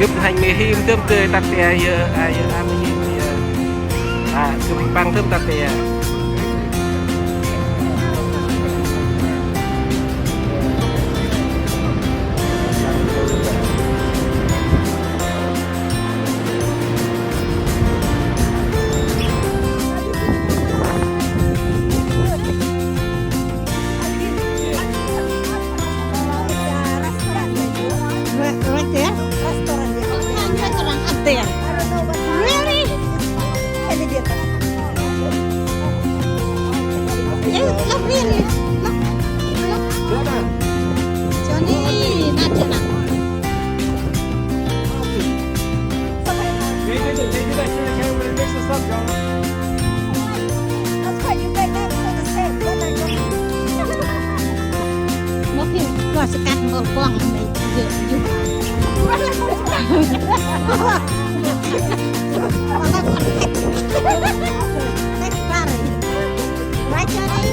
Gâp hanh mê him tơm tơi tât tia yơ, a, yơ, a, mê him yơ. A, gâp păng tơm tât tia. Right, right there? Restaurant, yeah. Restaurant up there. I don't know what. Really? Look, look, really. Look, look. Johnny, not Johnny. They did it. They did that. Can't really mix this up, John. That's why you get that for the same. What I got. Mô phim, kua skat mô kuang mê, yơ, yơ. Next party. Right, Johnny?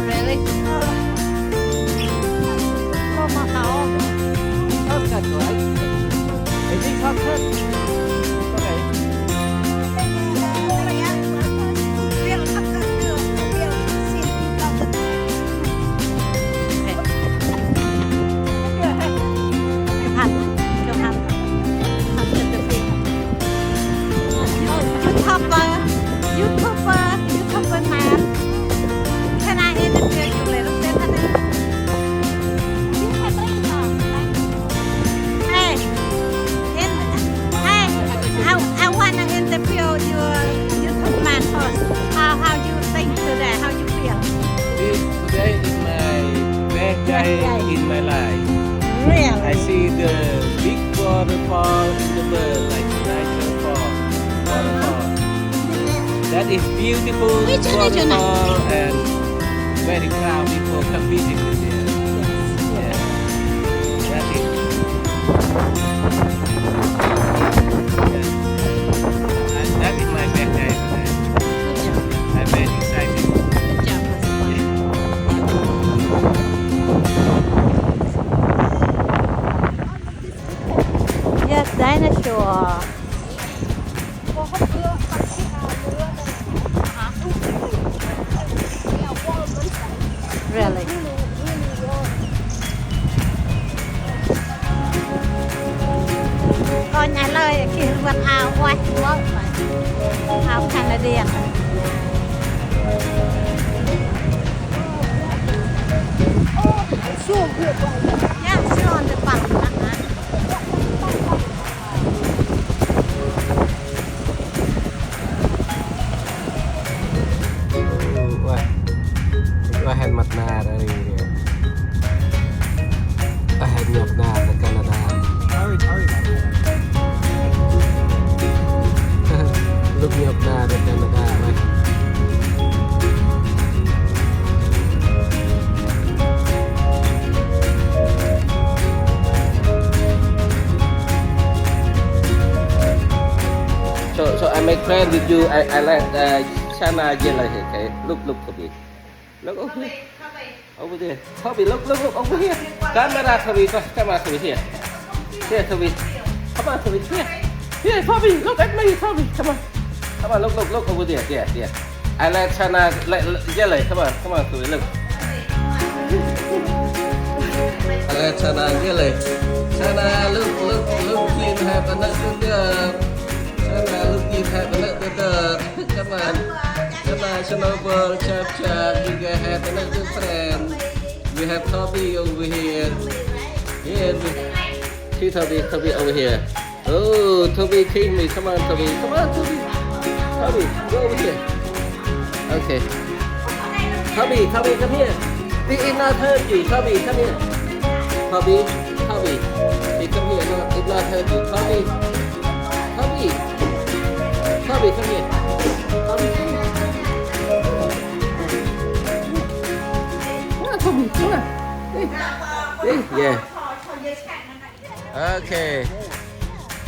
Really? That's not right. Is he chocolate? Okay. YouTuber, YouTuber, YouTuber man. Can I interview you a little bit, honey? Hey, in, hey, I, I wanna interview your YouTube man first. How, how you think today? How you feel? This, today is my best day in my life. Really? I see the big waterfall in the world, like Niagara Falls waterfall. That is beautiful waterfall and very proud people come visit here. Yes, yes. Yeah. That is my best day today. Good job. I'm very excited. Good job, husband. Yes, dinosaur. Really? Kônh a lơi, kih rvăt ao ueh mơh. Ao Canadian. Yeah, still on the bus. Ueh, ueh, hên măt nar a ri ri. Ueh, hên nhŏp nar ta Canada. Lŭk nhŏp nar ta Canada, ueh. So, so I make friend with you. I, I like, uh, Sana Jela here. Okay, look, look, Toby. Look over here. Over there. Toby, look, look, look over here. Camera, Toby, co-, camera, Toby, here. Here, Toby. Come on, Toby, here. Here, Toby, look at me, Toby. Come on. Come on, look, look, look over there. There, there. I like Sana, like, like, Jela. Come on, come on, Toby, look. I like Sana, Jela. Sana, look, look, look, Jin have another girl. Sana, look, Jin have another girl. Come on. Come on, Snowball, chop, chop. You guys have another friend. We have Toby over here. Here, we see Toby, Toby over here. Oh, Toby, kiss me. Come on, Toby. Come on, Toby. Toby, go over here. Okay. Toby, Toby, come here. This is not hurt you. Toby, come here. Toby, Toby. He come here. No, it not hurt you. Toby. Toby. Toby, come here. Toby, come here. Come on, Toby, come on. Hey. Hey, yeah. Okay.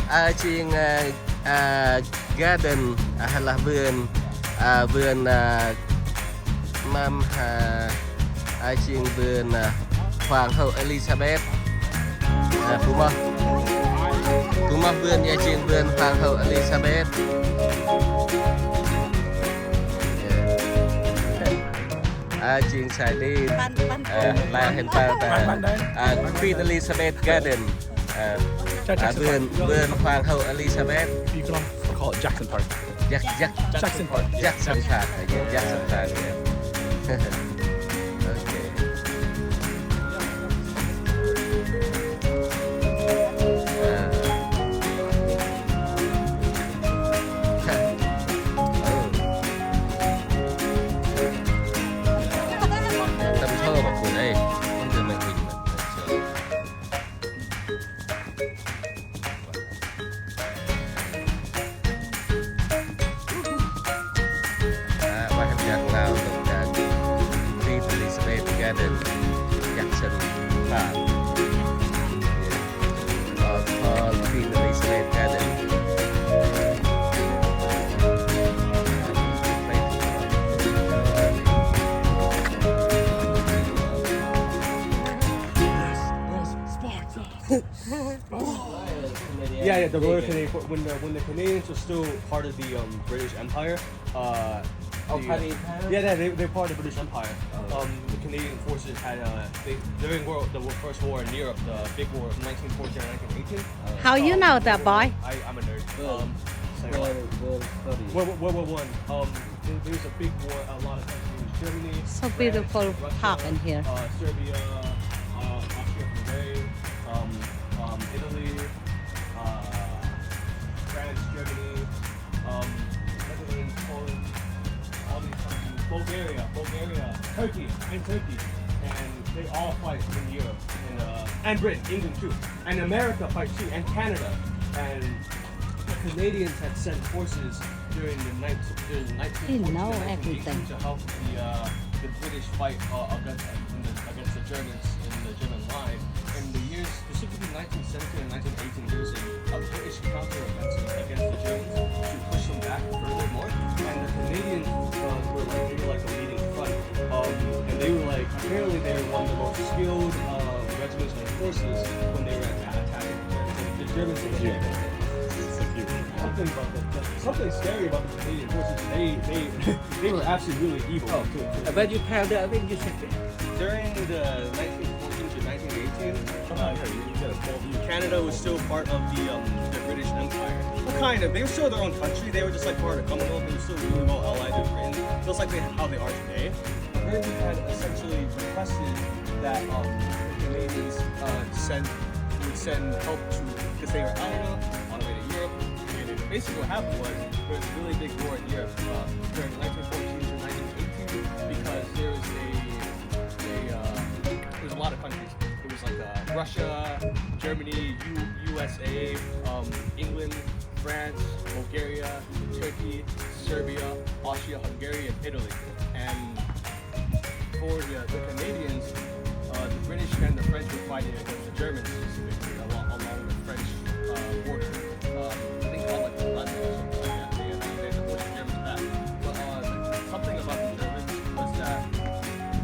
A jêng, a, a, garden, a, lah vườn, a, vườn, a, mâm, a, a jêng vườn, a, Hoàng hậu Elizabeth. A, bu moh. Bu moh vườn, a jêng vườn Hoàng hậu Elizabeth. Yeah. A, jêng sai đin. Păn, păn. A, lah hên pă ta. Păn, păn đê. A, Queen Elizabeth Garden. A, a, vườn, vườn Hoàng hậu Elizabeth. You can also call it Jackson Park. Jack-, Jack-, Jackson Park. Jackson Park. Yeah, Jackson Park, yeah. Okay. A. Tâm thơ mà của đây. Tâm thơ mà của đây. A, bah hên dak nau tâm dak Queen Elizabeth Garden, Jackson Park. Yeah. Or called Queen Elizabeth Garden. Yeah, yeah, the Royal Canadian Corps, when the, when the Canadians were still part of the, um, British Empire, uh, the, uh, yeah, yeah, they, they're part of the British Empire. Um, the Canadian forces had, uh, they, during world, the First War in Europe, the big war of nineteen fourteen and nineteen eighteen. How you know that, boy? I, I'm a nerd. Um, so World, World War One. Um, there, there was a big war. A lot of countries, Germany, France, Russia, uh, Serbia, uh, Austria-Hungary, um, um, Italy, uh, France, Germany, um, Netherlands, Poland, all these countries, Bulgaria, Bulgaria, Turkey, and Turkey, and they all fight in Europe, and, uh, and Britain, England too, and America fight too, and Canada, and the Canadians had sent forces during the night, during the nineteen fourteen and nineteen eighteen to help the, uh, the, the British fight uh, against, in the, against the Germans in the German line. In the years, specifically nineteen seventeen and nineteen eighteen, there was a, a British counteroffensive against the Germans to push them back furthermore. And the Canadians uh, were like, they were like the leading front. Um, and they were like, apparently they were one of the most skilled uh, regiments and forces when they were attacking the Germans. The Germans were something about the, something scary about the Canadian forces. They, they, they were actually really evil too. But you tell that, I think you should. During the nineteen fourteen to nineteen eighteen, uh, Canada was still part of the, um, the British Empire. Well, kind of. They were still their own country. They were just like part of the Commonwealth. They were still really well allied with Britain, just like they, how they are today. Britain had essentially requested that um, the Canadians uh, send would send help to, because they were, I don't know, on the way to Europe. And it, basically, what happened was there was a really big war in Europe uh, during nineteen fourteen to nineteen eighteen because there was a, a uh, there was a lot of countries. It was like uh, Russia, Germany, U- U S A, um, England, France, Bulgaria, Turkey, Serbia, Austria, Hungary, and Italy. And for the, the Canadians, uh, the British and the French were fighting against the Germans specifically along, along the French uh, border. Um, I think called like the Rhine or something like that. They had, they had to push the Germans back. But uh, something about the Germans was that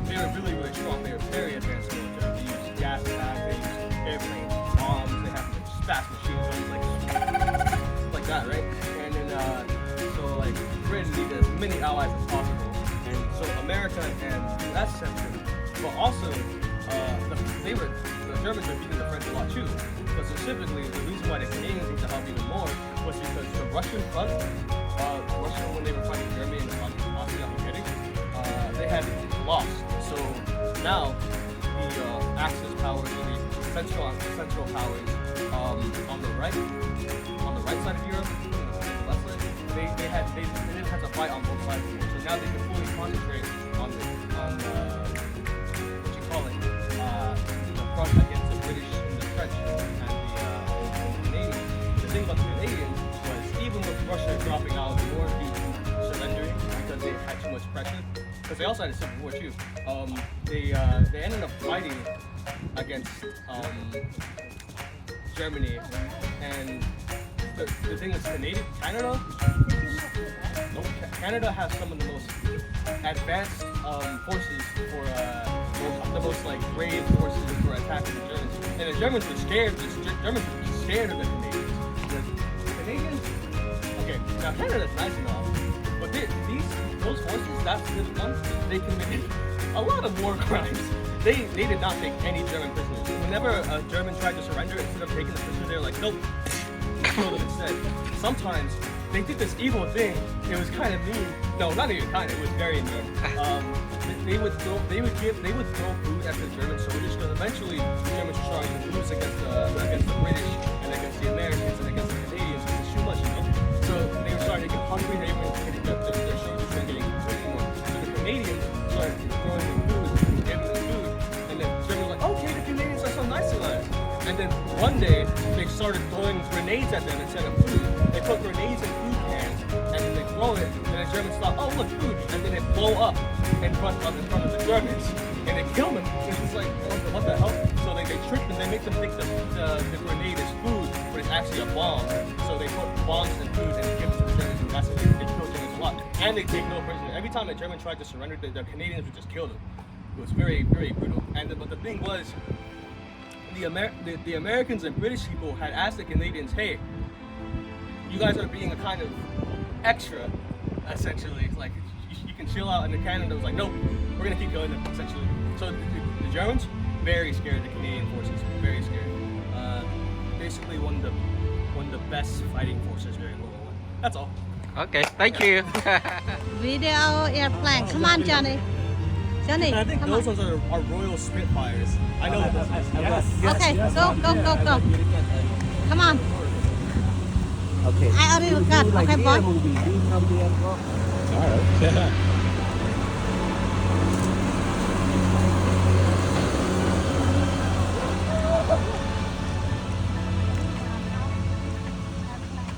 they were really, really strong. They were very advanced military. They used gas attack, they used airplanes, bombs, they had fast machine guns, like, like that, right? And then, uh, so like Britain needed as many allies as possible, and so America and U S sent them. But also, uh, the, they were the Germans were beating the French a lot too. But specifically, the reason why the Canadians need to help even more was because the Russian front, uh, Russian when they were fighting Germany and on Austria, uh, they had lost. So now the uh, Axis powers, the central central powers um, on the right, on the right side of Europe, the left side, they, they had they, they didn't have to fight on both sides anymore. So now they can fully concentrate on the on the what you call it uh, the front against the British and the French and the, uh, and the Canadians. The thing about the Canadians was even with Russia dropping out of the war due to surrendering because they had too much pressure, because they also had a civil war too. Um, they uh, they ended up fighting against um, Germany, and the, the thing is, Canada, Canada, Canada has some of the most advanced um, forces for uh, the most like brave forces for attacking the Germans, and the Germans were scared. The Ger- Germans were scared of the Canadians. The Canadians, okay, now Canada's nice and all, but they, these those forces, that's the one they committed a lot of war crimes. They they did not take any German prisoners. Whenever a German tried to surrender, instead of taking the prisoner, they're like, nope, kill them instead. Sometimes they did this evil thing. It was kind of mean. No, not even kind. It was very mean. Um, they, they would throw, they would give, they would throw food at the German soldiers because eventually the Germans were starting to lose against the against the British and against the Americans and against the Canadians. It was too much, you know. So they were starting to get hungry. They weren't getting their, their, their soldiers weren't getting food anymore. So the Canadians started throwing them food, giving them food, and then Germans were like, okay, the Canadians are so nice to us. And then one day they started throwing grenades at them instead of food. They put grenades in food cans and then they throw it. And the Germans thought, oh look, food, and then they blow up in front of in front of the Germans and they kill them. It's just like, what the, what the hell? So they, they tricked them. They make them think the, the the grenade is food, but it's actually a bomb. So they put bombs and food and give it to the Germans. And that's how they, they kill Germans a lot. And they take no prisoners. Every time a German tried to surrender, the, the Canadians would just kill them. It was very, very brutal. And the, but the thing was, the, Amer- the the Americans and British people had asked the Canadians, hey, you guys are being a kind of extra, essentially. Like, you, you can chill out. And the Canada was like, nope, we're gonna keep killing them, essentially. So the, the, the Germans, very scared of the Canadian forces, very scared. Uh, basically, one of the one of the best fighting forces during World War One. That's all. Okay, thank you. Video airplane. Come on, Johnny. Johnny, I think come those on. Ones are, are Royal Spitfires. I know. Yes. Okay, yes, go, go, go, go. Come on. Okay. I already got. Okay, boy. All right.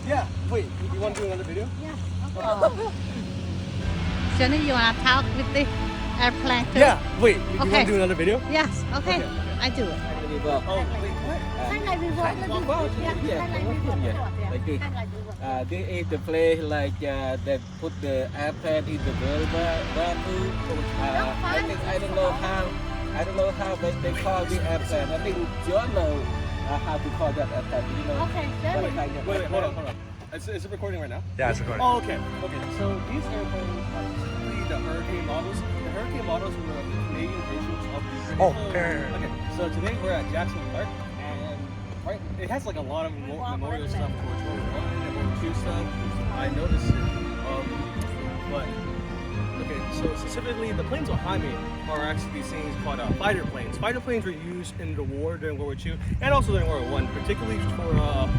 Yeah, wait, you want to do another video? Yeah. Johnny, you wanna talk with this? airplane too? Yeah, wait, you Okay. want to do another video? Yes, okay. Okay, okay. I do it. Khanh Lê Vơ. Oh, wait, what? Khanh Lê Vơ. Khanh Lê Vơ. Yeah, Yeah, Khanh Lê Vơ. yeah, Yeah, like this. Khanh Lê Vơ. Uh, they ate the plane like uh, they put the airplane in the World War, War Two. Uh, I think I don't know how I don't know how they, they call the airplane. I think John know uh, how to call that airplane. You know. Okay, What then kind of Wait, wait, hold on, airplane? Hold on. Is, is it recording right now? Yeah, it's recording. Oh, okay. Okay. So these airplanes are typically the hurricane models. The hurricane models were the Canadian versions of the British. Oh, okay. Okay. So today we're at Jackson Park, and right, it has like a lot of memo- memorial stuff for World War One and World War Two stuff. I noticed it. Um, but okay, so specifically the planes behind me are actually these things called uh, fighter planes. Fighter planes were used in the war during World War Two and also during World War One, particularly for uh,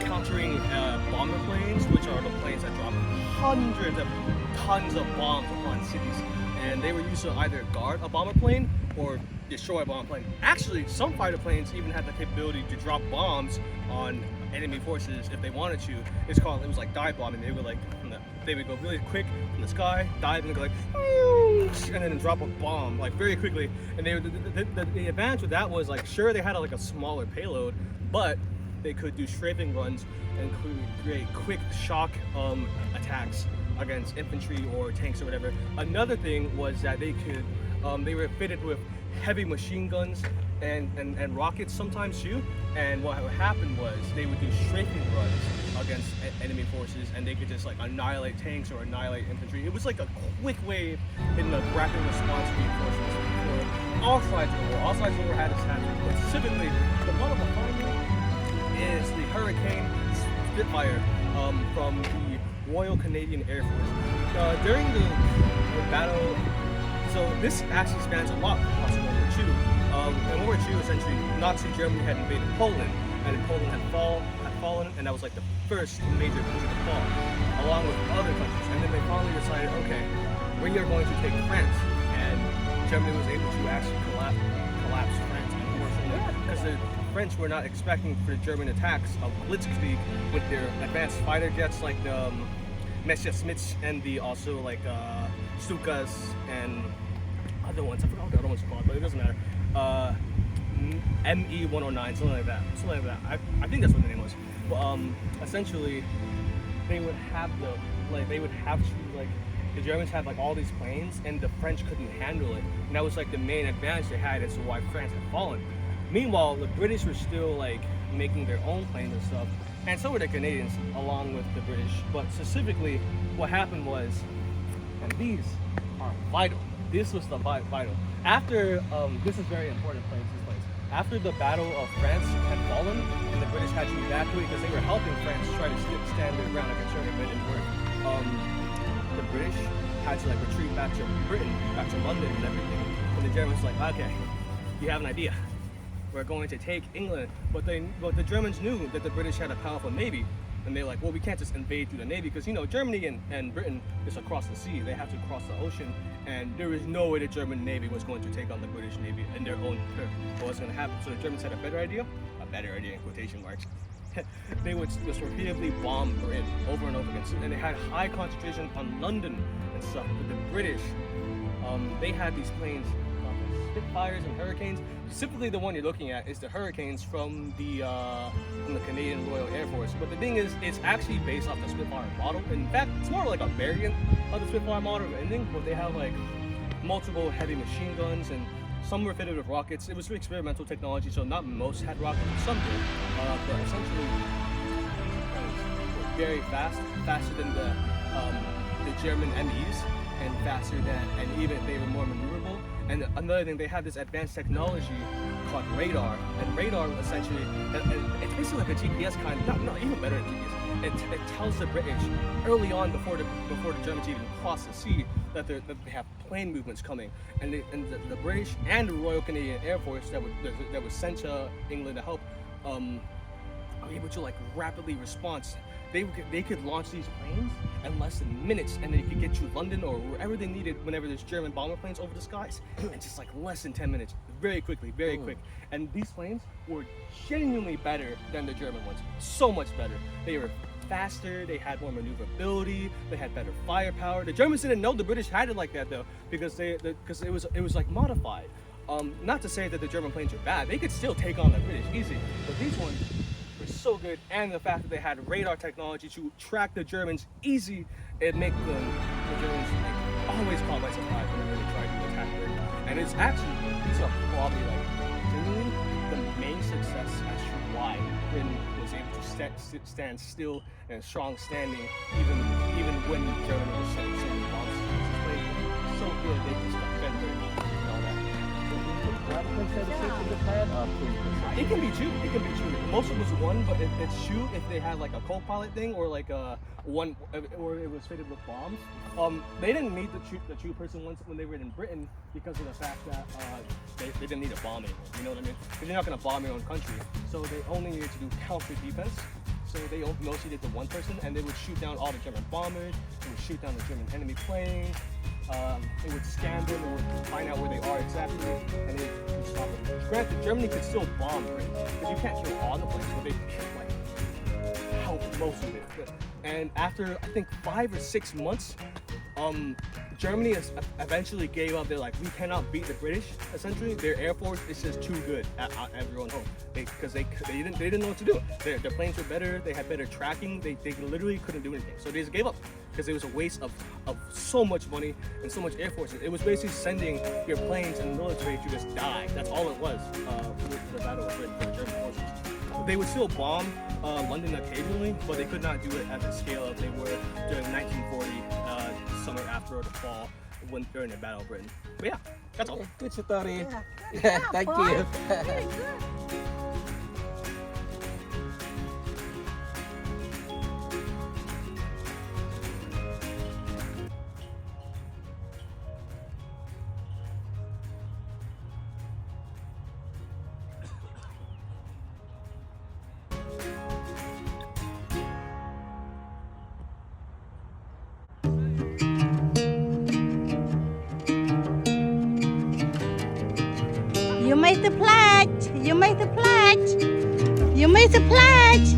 countering uh, bomber planes, which are the planes that drop hundreds of tons of bombs upon cities. And they were used to either guard a bomber plane or destroy a bomber plane. Actually, some fighter planes even had the capability to drop bombs on enemy forces if they wanted to. It's called, it was like dive bombing. They would like, from the, they would go really quick from the sky, dive and go like, "Ooh," and then drop a bomb like very quickly. And they would, the, the, the, the advantage with that was like, sure, they had like a smaller payload, but they could do strafing runs and cre- create quick shock um, attacks against infantry or tanks or whatever. Another thing was that they could, um, they were fitted with heavy machine guns and, and, and rockets sometimes too. And what would happen was they would do strafing runs against e- enemy forces, and they could just like annihilate tanks or annihilate infantry. It was like a quick way in the rapid response reinforcements for all sides of the war. All sides of the war had this happen, but specifically the one of the following is the Hurricane Spitfire um, from the Royal Canadian Air Force. Uh, during the, the battle, so this actually spans a lot across World War Two. Um, in World War Two, essentially, Nazi Germany had invaded Poland, and Poland had fall had fallen, and that was like the first major country to fall, along with other countries. And then they finally decided, okay, we are going to take France, and Germany was able to actually collapse, collapse France, unfortunately, because the French were not expecting for the German attacks of blitzkrieg with their advanced fighter jets like the um, Messerschmitts and the also like uh, Stukas and other ones. I forgot what the other ones are called, but it doesn't matter. Uh, M E one oh nine, something like that. Something like that. I, I think that's what the name was. But um, essentially, they would have the like they would have to like the Germans had like all these planes, and the French couldn't handle it. And that was like the main advantage they had as to why France had fallen. Meanwhile, the British were still like making their own planes and stuff, and so were the Canadians along with the British. But specifically, what happened was, and these are vital. This was the vi- vital. After um, this is very important place. This place. After the Battle of France had fallen, and the British had to evacuate because they were helping France try to st- stand their ground against Germany, but it didn't work. Um, the British had to like retreat back to Britain, back to London and everything. And the Germans were like, okay, we have an idea. We're going to take England. But they, but the Germans knew that the British had a powerful navy. And they're like, well, we can't just invade through the navy because, you know, Germany and, and Britain is across the sea. They have to cross the ocean. And there is no way the German navy was going to take on the British navy in their own turf. What was going to happen? So the Germans had a better idea, a better idea in quotation marks. They would just repeatedly bomb Britain over and over again. So, and they had high concentration on London and stuff. But the British, um, they had these planes, uh, Spitfires and Hurricanes. Specifically, the one you're looking at is the Hurricanes from the uh, from the Canadian Royal Air Force. But the thing is, it's actually based off the Spitfire model. In fact, it's more like a variant of the Spitfire model, if anything. But they have like multiple heavy machine guns and some were fitted with rockets. It was experimental technology, so not most had rockets, but some did. Uh, but essentially, these planes were very fast, faster than the um, the German M Es, and faster than, and even they were more maneuverable. And another thing, they had this advanced technology called radar. And radar essentially, it- it- it's basically like a G P S kind, not, not even better than G P S. It, it tells the British early on before the before the Germans even cross the sea that, they're- that they have plane movements coming. And, they, and the, the British and the Royal Canadian Air Force that would that was sent to England to help um, are able to like rapidly respond. They would- they could launch these planes in less than minutes, and they could get to London or wherever they needed whenever there's German bomber planes over the skies, and just like less than ten minutes, very quickly, very quick. And these planes were genuinely better than the German ones, so much better. They were faster, they had more maneuverability, they had better firepower. The Germans didn't know the British had it like that, though, because they, because it was, it was, like, modified. Um, not to say that the German planes are bad, they could still take on the British easy, but these ones were so good, and the fact that they had radar technology to track the Germans easy, it make them, the Germans, like, always caught by surprise whenever they tried to attack Britain. And it's actually, these are probably, like, genuinely the main success as to why Britain was able to sta-, st-, stand still and strong standing, even, even when Germany was sending so many bombs. It's, like, so good, they just defended and all that. Uh, please, please. It can be two. It can be two. Most of it was one, but it, it's two if they had, like, a co-pilot thing or, like, a one, or it was fitted with bombs. Um, they didn't need the two, the two-person ones when they were in Britain because of the fact that, uh, they, they didn't need a bomb anymore. You know what I mean? 'Cause you're not gonna bomb your own country. So they only needed to do counter defense. So they o-, mostly did the one person, and they would shoot down all the German bombers. They would shoot down the German enemy planes. Um, they would scan them. They would find out where they are exactly, and they would stop them. Granted, Germany could still bomb Britain because you can't kill all the planes, but they could kill, like, how most of it. And after, I think, five or six months, um, Germany is, eventually gave up. They're like, "We cannot beat the British." Essentially, their air force is just too good at, at everyone home. They, 'cause they, they didn't, they didn't know what to do. Their, their planes were better. They had better tracking. They, they literally couldn't do anything. So they just gave up 'cause it was a waste of, of so much money and so much air forces. It was basically sending your planes and military to just die. That's all it was, uh, for the Battle of Britain for the German forces. They would still bomb, uh, London occasionally, but they could not do it at the scale that they were during nineteen forty, uh, summer after the fall, when, during the Battle of Britain. But yeah, that's all. Okay, good story. Yeah, good job, boy. Thank you. Very good. You made the pledge. You made the pledge. You made the pledge.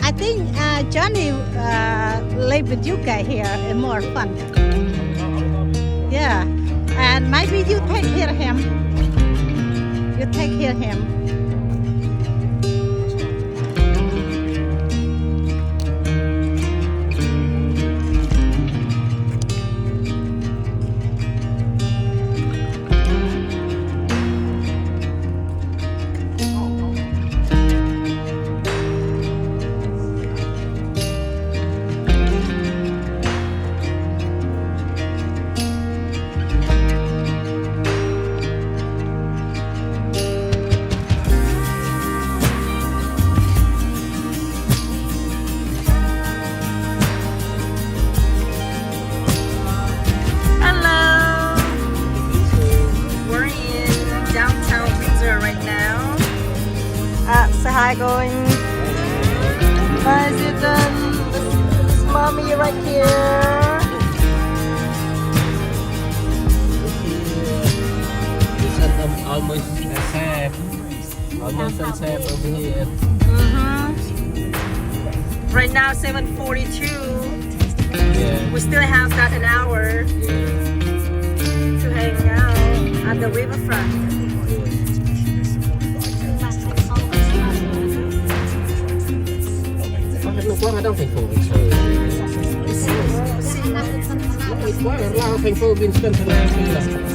I think, uh, Johnny, uh, live with you guys here is more fun. Yeah. And maybe you take care of him. You take care of him. Hello. We're in downtown Windsor right now. Uh, say hi, going. Hi, Zidane. This is mommy right here. It's almost the same. Almost the same over here. Mm-hmm. Right now, seven forty-two. Yeah. We still have got an hour, yeah, to hang out at the riverfront. Ơ, nó quăng ở đâu thành phố Bình Sơn? Nó quăng ở đâu thành phố Bình Sơn, thành phố Bình Sơn.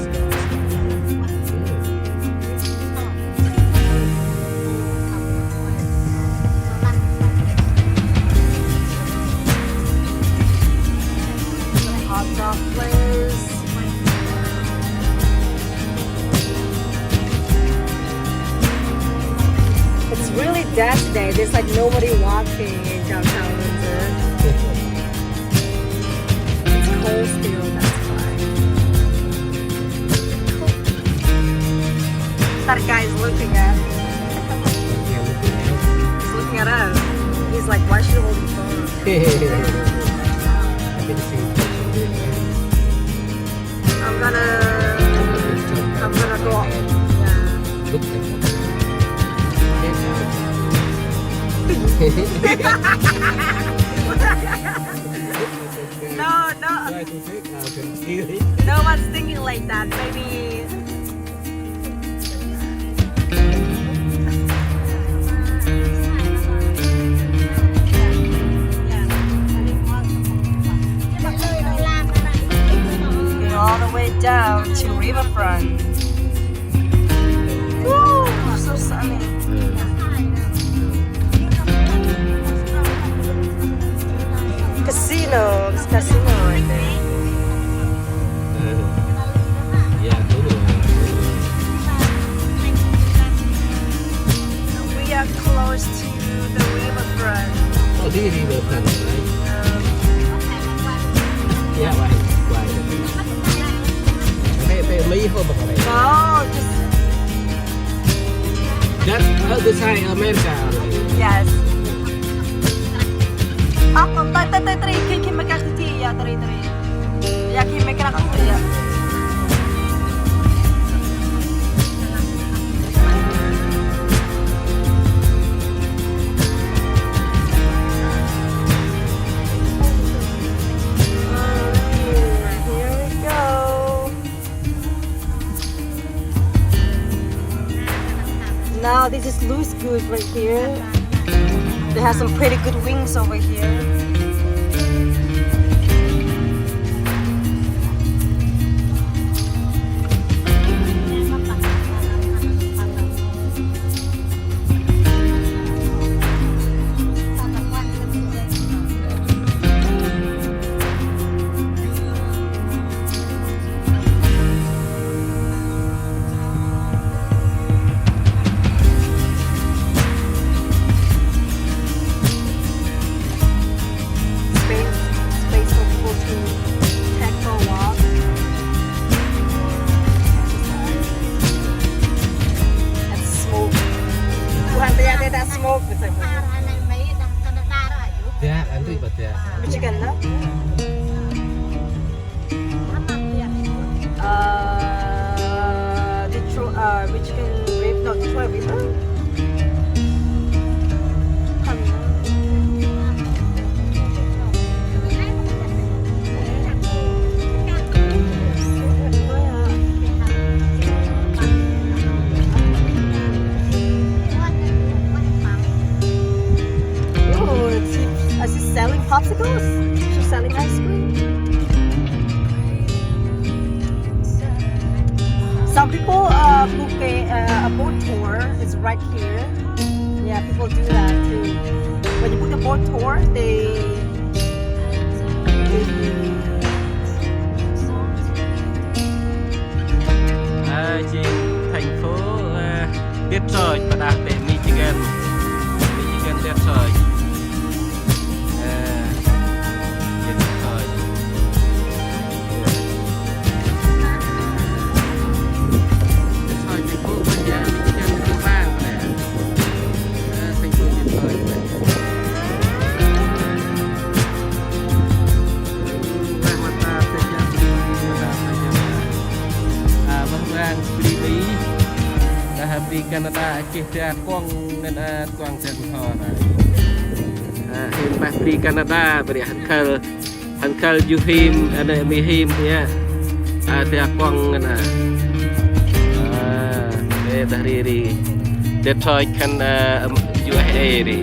Hot dog place. It's really dead today. There's, like, nobody walking in downtown Windsor. It's cold still, that's why. That guy is looking at. He's looking at us. He's like, "Why she holding phone?" I think she I'm gonna, I'm gonna go. Yeah. Look at that. Yes. No, no. Try to take now, can see. No one's thinking like that. Maybe. We're all the way down to riverfront. Woo, so sunny. Casino, it's casino right there. Yeah, dulu. We are close to the riverfront. Oh, di riverfront, right? Um, yeah, right, right. Pe, pe, Mỹ không, không phải. No, just That other side America. Yes. Ako, ta, ta, ta, tari, khi, khi mê krak ti, ya, tari, tari. Ya, khi mê krak ti, ya. Alright, here we go. Now this is Louis Goose right here. They have some pretty good wings over here. Space, space for people to take for a walk. And smoke. Bukan dia, dia tak smoke, gitu. Dia, antri buat dia. Michigan, no? Uh, Detroit, uh, Michigan River, no, Detroit River. Oh, is she, is she selling popsicles? She's selling ice cream. Some people, uh, book a, uh, a boat tour. It's right here. Yeah, people do that too. When you book a boat tour, they, they À, trên thành phố, à, Detroit, ƀa đah tê Michigan. Michigan, Detroit. À, Detroit. Detroit, thành phố ƀa đah, Michigan, thành phố bang ƀa đah. À, thành phố Detroit. Ƀah ƀang bri Mỹ, ƀah bri Canada, geh da kuŏng ngăn a kuŏng dăn ho ra. À, hên ƀah bri Canada, bri hăn khăl, hăn khăl ju him, anai mi him ya. À, da kuŏng ngăn a. À, ê, dah ri ri. Detroit khân, à, U S A ri.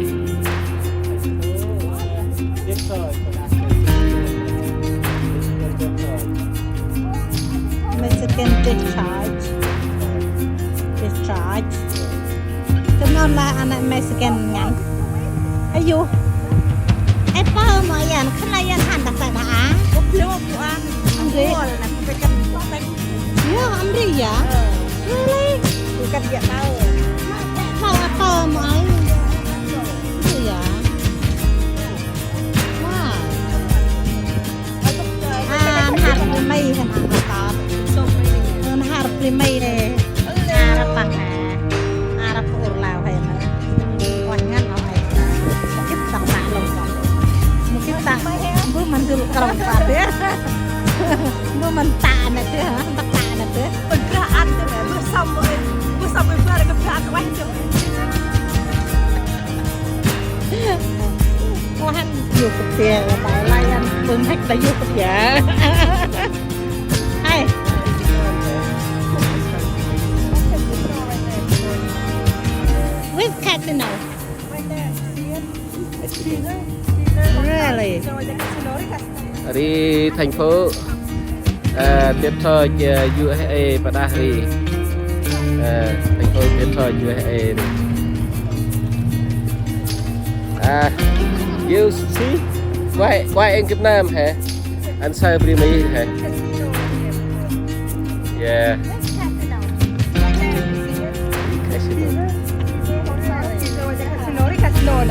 Michigan Detroit. Detroit. Tơm nau lah anak Michigan ngăn. Ayu. Ê, pơ mơ Yuăn, khân lah Yuăn hăn dah tê dah a. Amri. Yo, amri ya. Really? Bukan dia tahu. Tahu apa mơ ai. Itu ya. Wow. À, nhar bri Mây hên ăn hên tât. Nhar bri Mây nê. Arăp păng nê. Arăp ur lao hên. Ueh ngăn hŏ ai. Mungkin tak tak lông tak. Mungkin tak. Bơ măn dul krong tak ya. Bơ măn tak nê tê, tak tak nê tê. Pơgrah ăn tê mê. Bơ săm, bơ săm bơ rê kơ grah ăn ueh tê. Ơ, hăn yôk kơ pia, Thái Lan ăn, bưng thịt ta yôk kơ pia. Hey. Which casino? Really? Ri thành phố, à, Detroit, à, U S A, pa đah ri. À, thành phố Detroit, U S A. À, you see? Quay, quay anh Việt Nam hả? Anh sao bri Mỹ hả? Yeah. Casino.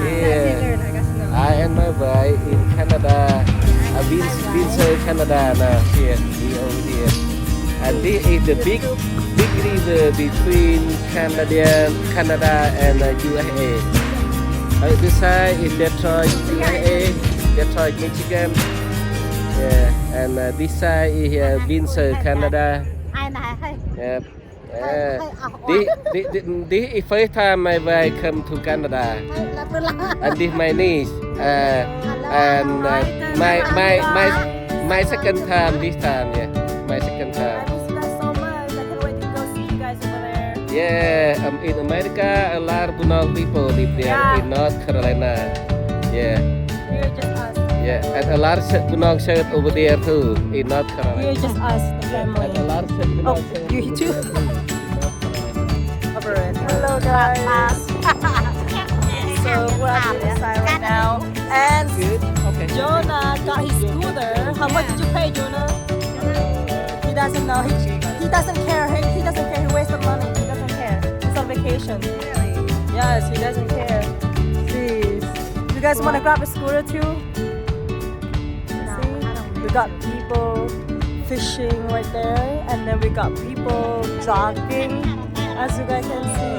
Yeah. I and my wife in Canada. Uh, Win-, Windsor, Canada now. Here, we over here. And this is the big, big river between Canadian, Canada and, uh, U S A. Uh, this side is Detroit, U S A, Detroit, Michigan. Yeah, and, uh, this side is, uh, Windsor, Canada. Yep. Yeah. This, this, this, this is first time my wife come to Canada. And this my niece. Uh, and, uh, my, my, my, my second time this time, yeah. My second time. I miss you guys so much. I can't wait to go see you guys over there. Yeah, um, in America, a lot of Bunong people live there in North Carolina. Yeah. We're just us. Yeah, and a lot of Bunong shirt over there too, in North Carolina. We're just us, the family. And a lot of Bunong shirt. You too. Hello, guys. So we're at the side right now, and Jonah got his scooter. How much did you pay, Jonah? He doesn't know. He, he doesn't care. He, he doesn't care. He wasted money. He doesn't care. He's on vacation. Yes, he doesn't care. Please. You guys wanna grab a scooter too? See? We got people fishing right there, and then we got people jogging, as you guys can see.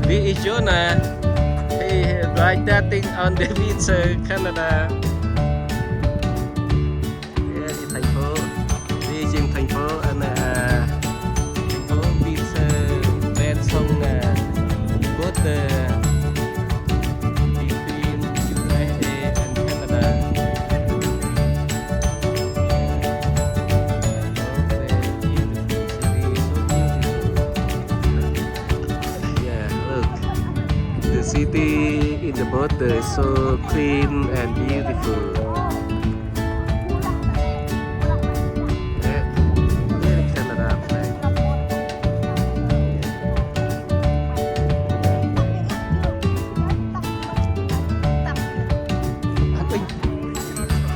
This is Jonah. He, he ride that thing on the beach, uh, Canada. Yeah, thành phố. Đi trên thành phố, anh, à, thành phố Pisa, ven sông, à, border between U S A and Canada. Yeah, look. The city in the border is so clean and beautiful.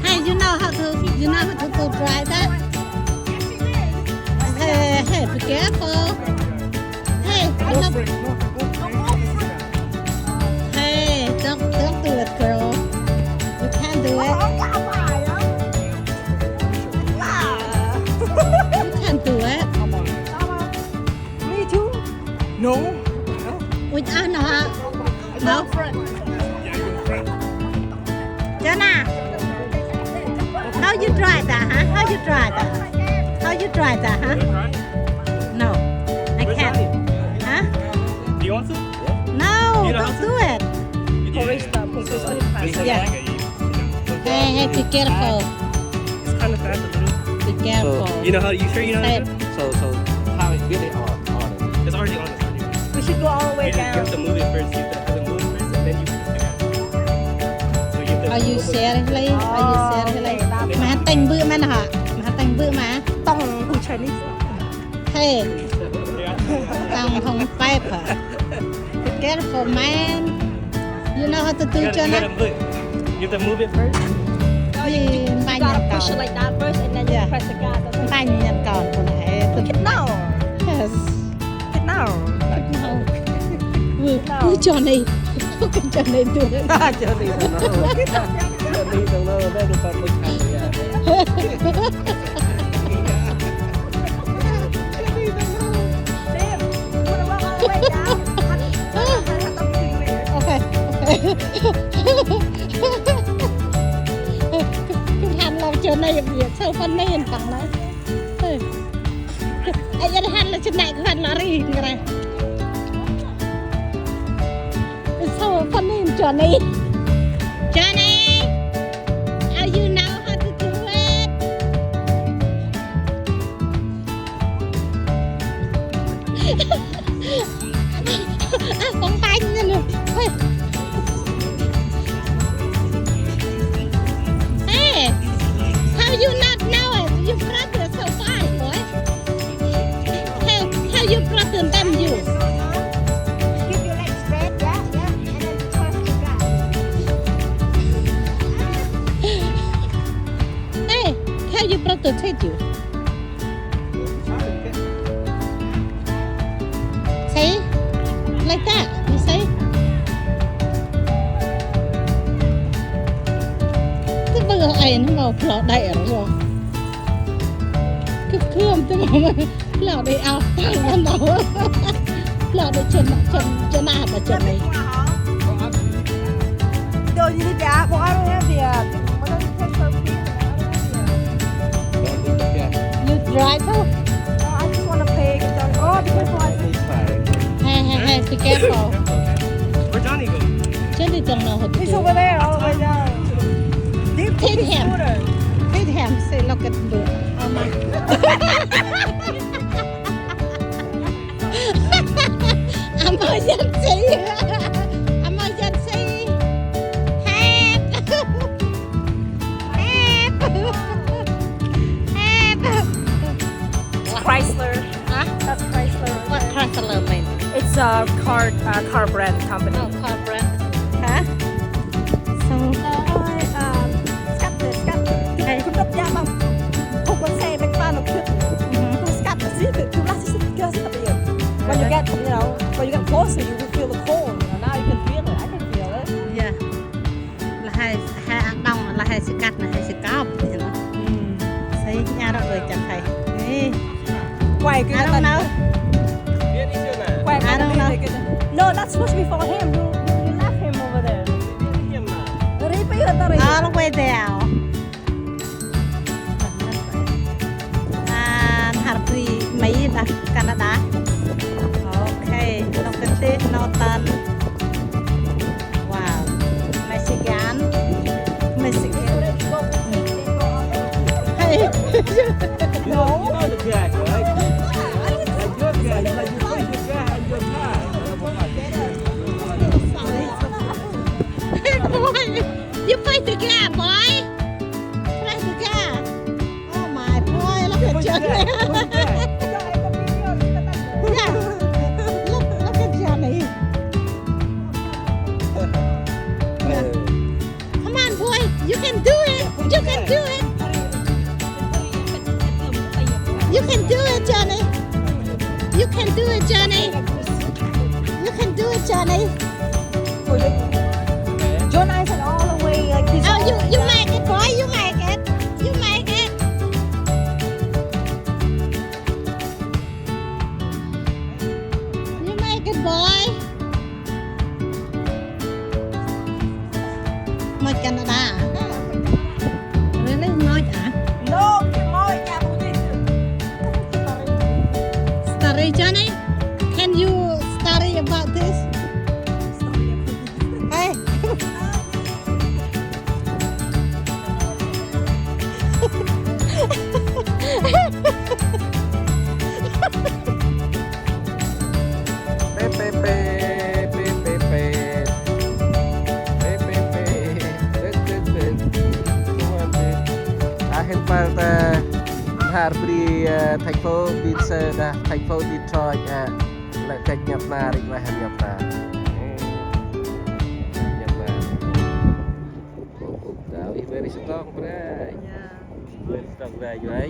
Hey, you know how to, you know how to, to drive that? Hey, hey, be careful. Hey, don't, hey, don't, don't do it, girl. You can't do it. You can't do it. Me too. No. With us, no, huh? No. Jonah, how you drive that, huh? How you drive that? How you drive that, huh? No, I can't. Huh? Do you want to? No, don't do it. Police stop, police stop. Yeah. Hey, hey, be careful. It's kind of fast a little. Be careful. So, you know how, you sure you know how to do it? So, so, how it really on, on it? It's already on, it's already on. We should go all the way down. You just have to move it first. You have to move it first, and then you can stand. So you have to move it. Are you seriously? Are you seriously? Mă hăn têng bự mă nă hă? Mă hăn têng bự mă? Tông hông Chinese. Hey. Tông hông pep hă? Be careful, man. You know how to do, Jonah? You gotta, you gotta move it. You have to move it first. No, you, you gotta push it like that first, and then you press the gas. Mpanh nhăn kon pun hê. No. Yes. Get now. Get now. Ui, ui, Johnny. Johnny tu. Johnny tu. Johnny tu, no, no, no, no, no. Babe, you wanna walk all the way down? Okay, okay. Hăn lăng Johnny, so funny and fun, no? Ê, ê, hăn lăng Johnny, hăn lăng ri, ngre. Funny, Johnny. Johnny, are you know how to do it? Ah, con tanh nè. Hey. Hey, how you not know it? You brother so fine, boy. How, how you brother than you? Keep your legs straight, yeah, yeah, and then trust the God. Hey, how you brother take you? See? Like that, you see? Tơ bơ ai nô plŏ đe ro. Kơ kơm tơ mâo plŏ đe ao tăng nô. Plŏ đe chân, chân, chân a ta chân nê. Don't you need that? Well, I don't have the, uh, You drive too? No, I just wanna pay. Oh, because I Hey, hey, hey, be careful. Where Johnny go? Johnny don't know how to He's do over it. There, all the way down. Feed him. Feed him. Say, look at the, oh my. Emergency! Emergency! Help! Help! Help! It's Chrysler. Hả? That's Chrysler. What Chrysler mean? It's a car, uh, car brand company. Oh, car brand. Hả? Sao? Ôi, ờ, sắp rồi, sắp rồi. Hey. Không gấp da mà. Không có xe bên ta nó cứ, ừ, không sắp rồi, xíu, cứ lát xíu, xíu, xíu, xíu. When you get, you know, when you get closer, you will feel the cold. You know, now you can feel it. I can feel it. Yeah. Lah hai, hai ăn đông, lah hai sikat, lah hai sikap, you know. Hmm. Sai nha rok lơi chặt hai. Ê. Quay cái I don't know. Quay cái này, cái này. No, that's supposed to be for him. You, you, you left him over there. Ri pa yun ta ri. All the way there. A, nhar bri Mỹ đah Canada. Ok, nô kơt nô tăn. Wow. Michigan. Michigan. Hey. You know, you know the track, right? Like your track, like you play your track and your car. Boy, you play the guitar, boy. Play the guitar. Oh my boy, look at Johnny. Yeah. Look, look at Johnny. Yeah. Come on, boy. You can do it. You can do it. You can do it, Johnny. You can do it, Johnny. You can do it, Johnny. John Isaac all the way, like, he's Oh, you, you make it, boy. You make it. You make it. You make it, boy. Moj Canada. Really? Moj, ah? No, moj, yeah, moj. Story, Johnny? Can you story about this? Hey. Pê, pê, pê, pê, pê, pê. Pê, pê, pê. Pê, pê, pê. Ahen pal ta nhar bri, ơ, thành phố Biên Sơn đah thành phố Detroit, ơ, lĕ kăch Nhật Nam ri, ueh Nhật Nam. Nhật Nam. Đao ih beri setong brai. Beri setong brai, brai.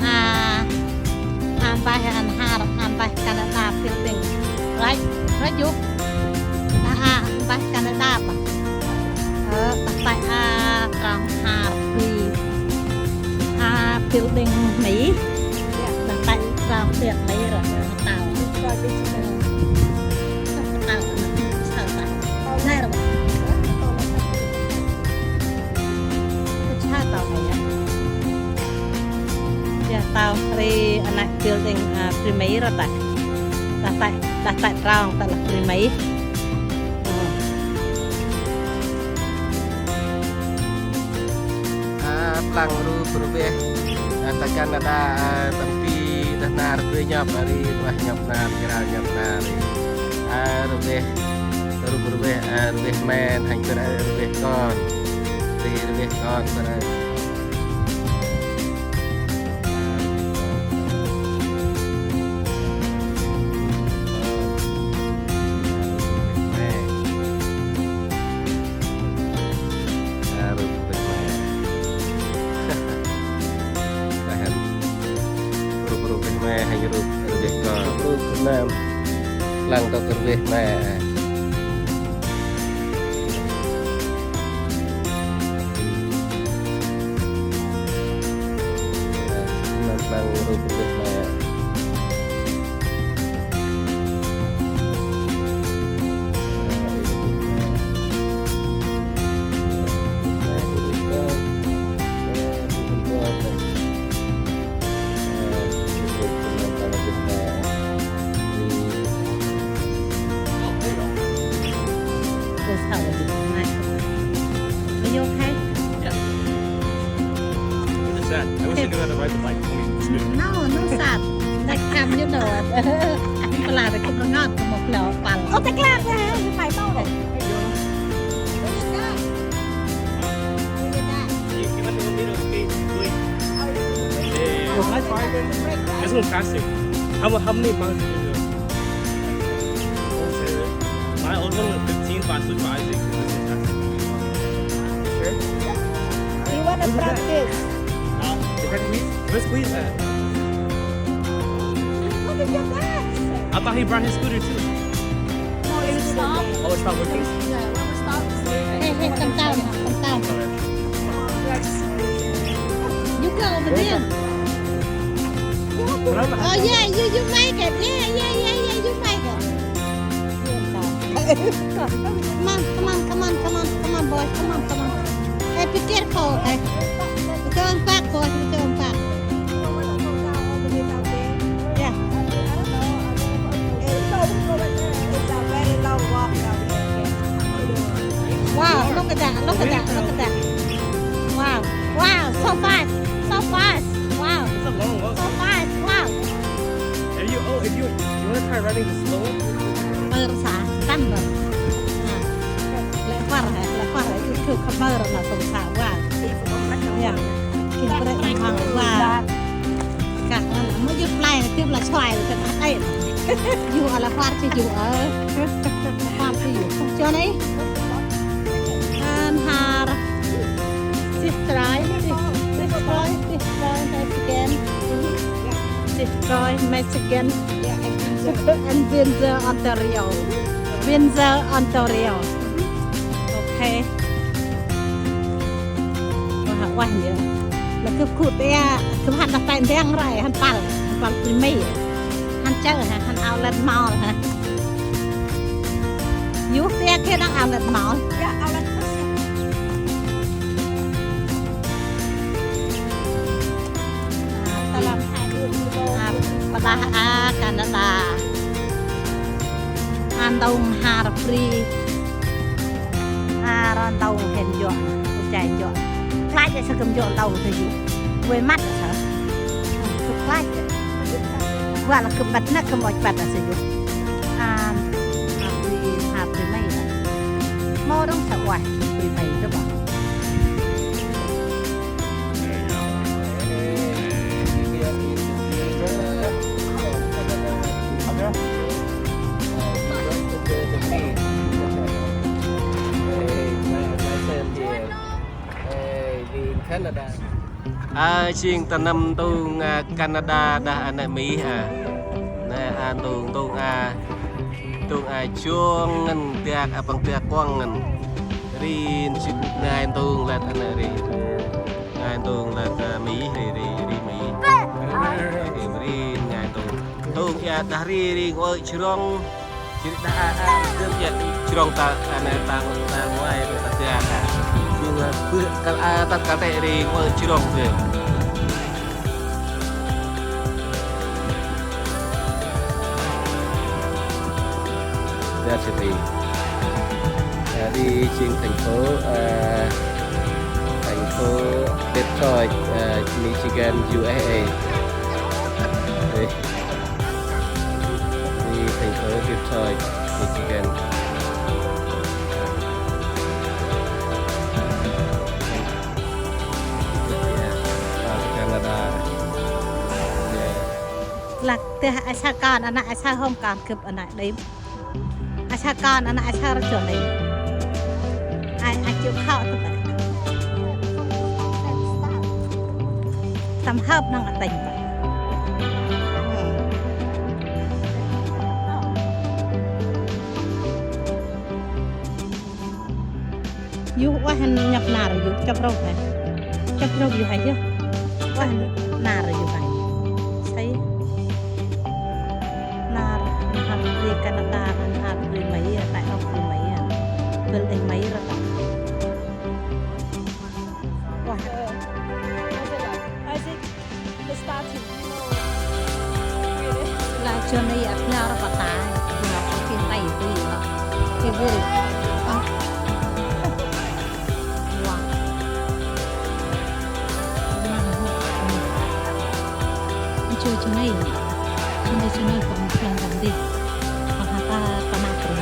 A, a, mbah a nhar, a, mbah Canada building. Right, right, yuk. A, a, mbah Canada ba. Ơ, ta păi a, trong nhar bri. A, building Mỹ. Ta păi trong building Mỹ ri, tao. Ri anak building, a, bri Mei ro ta. Đah ta, đah ta trong ta lah bri Mei. A, păng rup rveh, a, ta Canada, a, tâm pi đah nar bri nhăp, a, ri rveh nhăp nar, jrao nhăp nar. A, rveh, rup rveh, a, rveh men, hanh ber, a, rveh kon. Ri rveh kon, ber, a. Rup rveh me, hanh rup rveh ko. Rup rveh me. Lăng tâo kơ rveh me. Nâm păng rup rveh me. This how it is. Nice. Are you okay? Yes. What is that? I wish I knew how to ride the bike. I mean, it's good. No, no sad. Next time you know it. Anh pala ri kŭm rngot kŭm mâp lĕ pal. Ô, ta klă, ta, ta, ta, ta. This one plastic. How mu-, how many pounds is it? My old one was fifteen, but I switched to Isaac. This one's plastic. You sure? You wanna practice? Is that squeeze? Where's squeeze at? Look at your bags. I thought he brought his scooter too. No, it's stopped. Oh, it's not working? Yeah, when we stop, it's there. Hey, hey, come down, come down. You go over there. Oh, yeah, you, you make it. Yeah, yeah, yeah, yeah, you make it. Come on, come on, come on, come on, come on, boy. Come on, come on. Hey, be careful, okay? Ito ang back, boy. Ito ang back. Yeah. Wow, look at that, look at that, look at that. Wow, wow, so fast, so fast. Wow. It's a long walk. So fast, wow. If you, oh, if you, you wanna try riding the slow one? Pơr sa, tăng rồi. À. Lĕ pơr hả, lĕ pơr hả, YouTube pơr là sông sa, wow. Yeah. Kinh brek măng, wow. Kah, mơ yŭt play, tip lah chuai, tip lah ai. Yu ala huar chi yu, ơ. Huar chi yu. Cho nei. An har. Sih trai, sih, sih trai, sih trai, Mexican. Sih trai, Mexican. And Windsor, Ontario. Windsor, Ontario. Okay. Wah, wah, ya. Lah gâp gŭ ta, gâp hăn đah tay ndeng rai, hăn pal, hăn pal bri Mei. Hăn chơ hăn, hăn outlet mall hăn. Yuh ta geh đah outlet mall. Ya, outlet mall. Ƀiălah a Canada. A ntŭng har bri. A ro ntŭng hên jŏ, u chai jŏ. Klach a sa gâp jŏ ntŭng sa yu. Ueh măt a sa. Gâp klach a. Ƀiălah gâp măt nơh gâp moch măt a sa yu. A, a bri, a bri Mei a. Mâu dŏng sa ueh bri Mei dơ̆ ƀă. A, jêng ta nâm ntŭng, a, Canada đah a nê Mi a. Nê a ntŭng, ntŭng a, ntŭng a jong ngăn dak, a păng dak kuŏng ngăn. Ri jêng ngai ntŭng lĕ a nê ri. Ngai ntŭng lĕ, a, Mi, ri, ri, ri Mi. Ri, ri ngai ntŭng. Ơ, ia đah ri ri ngơi jrong. Jri đah a a dơm ia jrong ta, a, na, ta, ta ngơi, ta, ta, ta. Jing, ơ, bơh kăl a, ta kăl tê ri ngơi jrong dơm. That's it. Ờ, đi trên thành phố, ờ, thành phố Detroit, ờ, Michigan, U S A. Đi, đi thành phố Detroit, Michigan. Ờ, Canada. Yeah. Lah, teh asal kan anak asal hom kan kep anak đêm. Asal kan anak asal rajo đêm. Ai, ai chịu khó tu ta. Tâm hơp năng ateng ta. Yu uah hăn nhăp nar yu, chăp rôk hăn. Chăp rôk yu hăn yu. Uah hăn nar yu hăn. Sai. Nar, nar ri Canada, nar ri Mây, tại rôk ri Mây. Building Mây rôk. Uah. How's it like? How's it? The starting, you know, really. Lah, jơh nây a, nhar pa ta, you know, okay, tay tui, you know. It really, uh, wow. Jơh, jơh nây, jơh nây, jơh nây, păng phian păng di. Păng ha ta, ta na păng.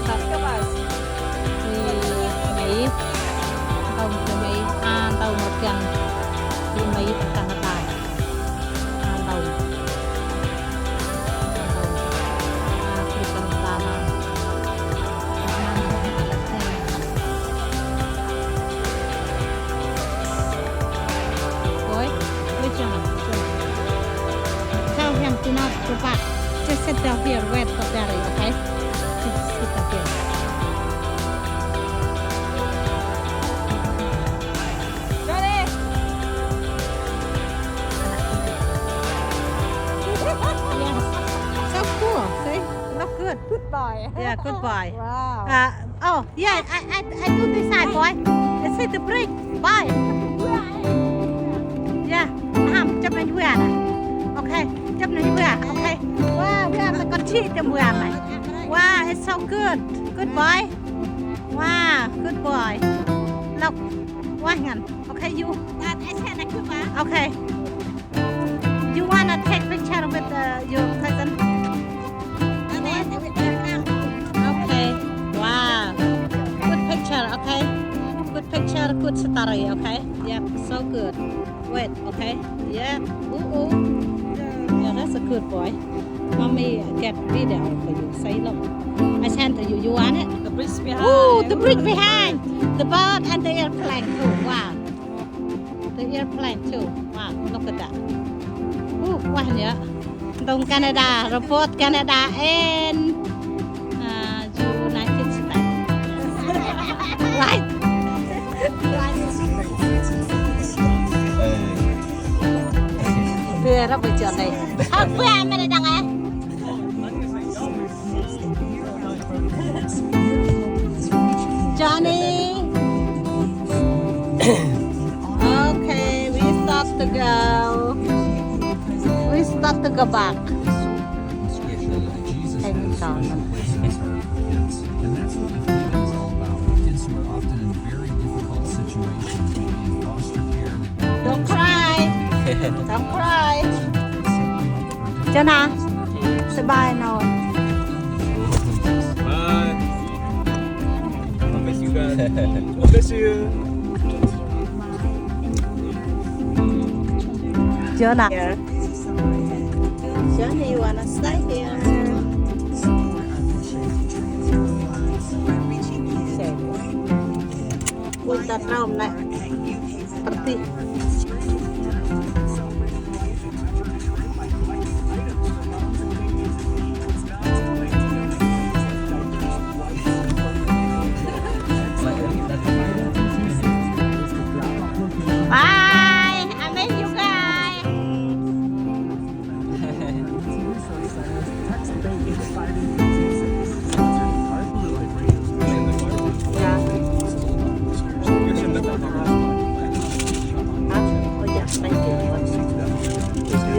Ơ, Ri Mây, ntơm ri Mây, a, ntơm ma găn ri Mây ta Canada. A, ntơm. A, ntơm. A, ri Canada ma. Ôi, ôi, Jonah, Jonah. Tell him to not go back. Just sit down here, wait for Daddy, okay? Just sit down here. Daddy! Yes. So cool, see? Look good. Good boy. Yeah, good boy. Wow. Uh, oh, yeah, I, I, I do this side, boy. Is it the bridge? Boy. Yeah. Ham, chấp nhận vừa nè. Okay, chấp nhận vừa. Okay. Wow, vừa mà con chị chấp vừa này. Wow, it's so good. Good boy. Wow, good boy. Look. Wah, ngan. Okay, you. Okay. You wanna take picture with, uh, your cousin? Okay. Wow. Good picture, okay? Good picture, good story, okay? Yep, so good. Wait, okay? Yep. Ooh, ooh. Yeah, that's a good boy. Mommy get video for you. Say, look. I sent to you. You want it? The bridge behind. Ooh, the bridge behind. The boat and the airplane too. Wow. The airplane too. Wow, look at that. Ooh, wah, yeah. Ntŭng Canada, robot Canada and, uh, United States. Right. Right. Bia rap với Johnny. Hak bia mẹ đang eh. Johnny. Okay, we start to go. We start to go back. Thank you, Carmen. And that's what the film is all about. Kids who are often in very difficult situations in foster care. Don't cry. Don't cry. Jonah, say bye now. Bye. God bless you guys. God bless you. Jonah. Here. Johnny, you wanna stay here? Sê. Ui, ta trâu nè. Pati.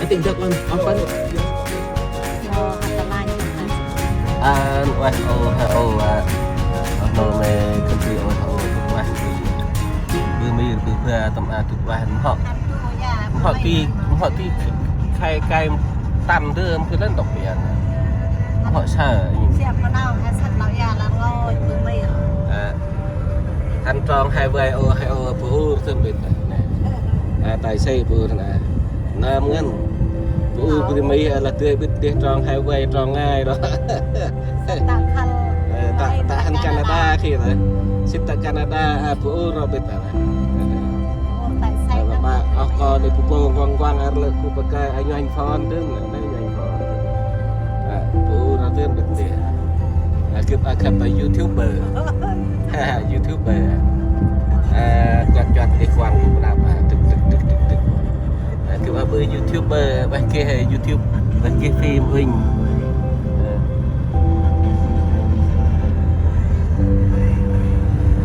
Ơ, tĭng dăk ăn, ăn păn. Ăn ueh ôh he ôh a. Ơ, nô mê khân păng ôh he ôh, ueh. Bơ mir bơ ba tâm a tŭk ueh mhŏ. Mhŏ ti, mhŏ ti khay kay tăm dơm kơ lăn dŏk pian. Mhŏ sa. Siap mnau he săn nau ya lăn ngôi bơ mir. Ăn trong hai vay ôh he ôh bơ ur tơm bit nê. A, tài xế bơ ur nê. Năm ngăn. Bơ ur bơ mi a lah tơi bit deh trong hai vay trong ngai ro. Sĭt ta khăl. Ơ, ta, ta hăn Canada khi nê. Sĭt ta Canada a bơ ur ro bit a. Ur tài xế. Ba, ba, ơ, kâ nê bơ pô quăng quăng ar lơ ku bơ kơi a nhuanh phone tơm nê, nê nhuanh phone. A, bơ ur ro tơm bit deh. A, gâp a gâp a YouTuber. Ha, YouTuber. A, chuat chuat deh quăng ku bla bla, tŭk tŭk tŭk tŭk tŭk. A, gâp a bơ YouTuber, bah geh YouTube, bah geh phim unh. A.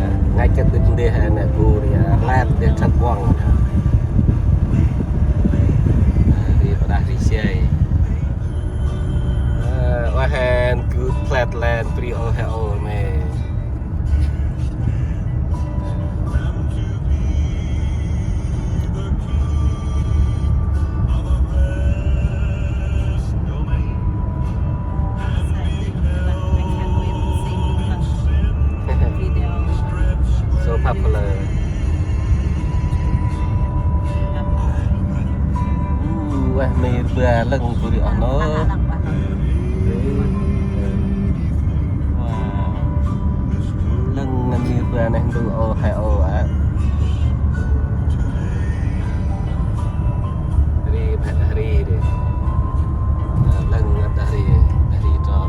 A, ngăch kơt bit deh a nê bur ya, lep deh trăk quăng. A, ri padah ri siai. Ơ, ueh hen, gâp plet len, bri ôh he ôh mê. So popular. Ơ, ueh, mir ba lâng bri ôh nô. Wow. Lâng ngăn mir ba neh ntu ôh he ôh a. Ri, bah dah ri ri. Lâng ngăn dah ri, dah ri tro.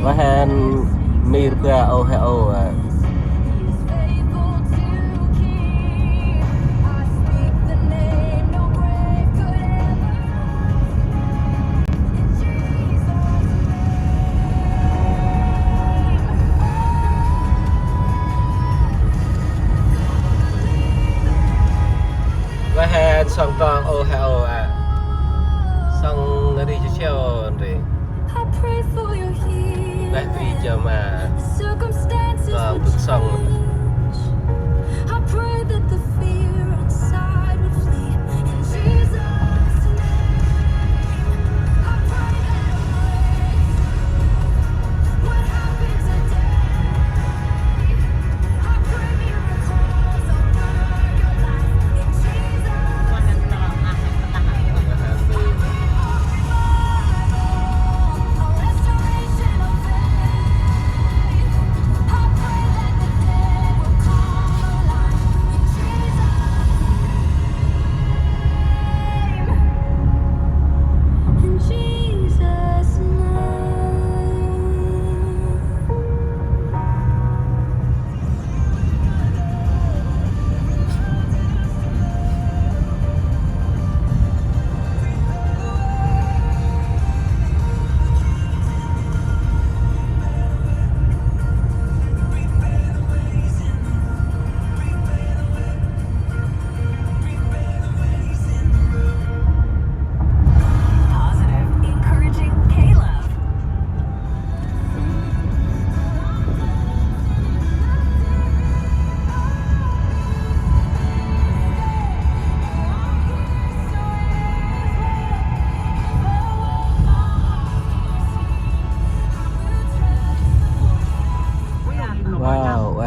Ueh hen, mir ba ôh he ôh a. Ueh hen, sŏng trong ôh he ôh a. Sŏng ri chiu chiu ri. Ueh ri chiu ma. Trong bơk sŏng.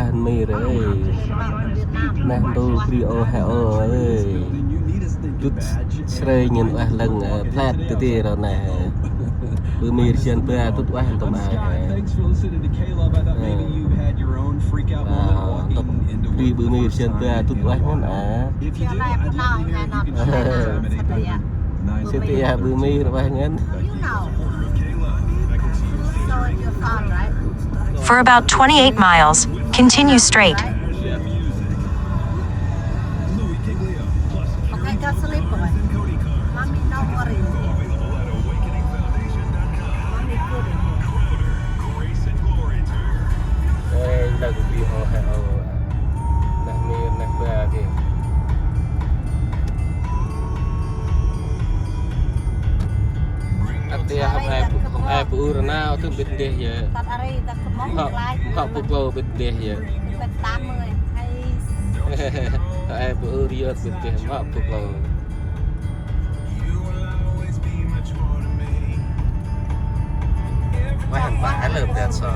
Ăn mi rê. Neh ntu bri ô he ô ơi. Dŭt srei ngăn ueh lăng, ơ, plet tơ ti rô neh. Bơ mi rsian ba dŭt ueh ntŭm a he. Ơ. Ntŭm bri bơ mi rsian ba dŭt ueh ngăn a. Siti ya bơ mi rsian ba ngăn. For about twenty-eight miles, continue straight. Okay, go sleep, boy. Mommy, no worry. Mommy good. Ê, lăng bri ô he ô. Neh mi neh ba kê. Ăt đe hŏm e bu, hŏm e bu ur nau tŭm bĭt ndeh yơh. Hŏm, hŏm bu klô bĭt ndeh yơh. Hŏm e bu ur yơh bĭt ndeh hŏm bu klô. Ueh hăn pă lơ pet so.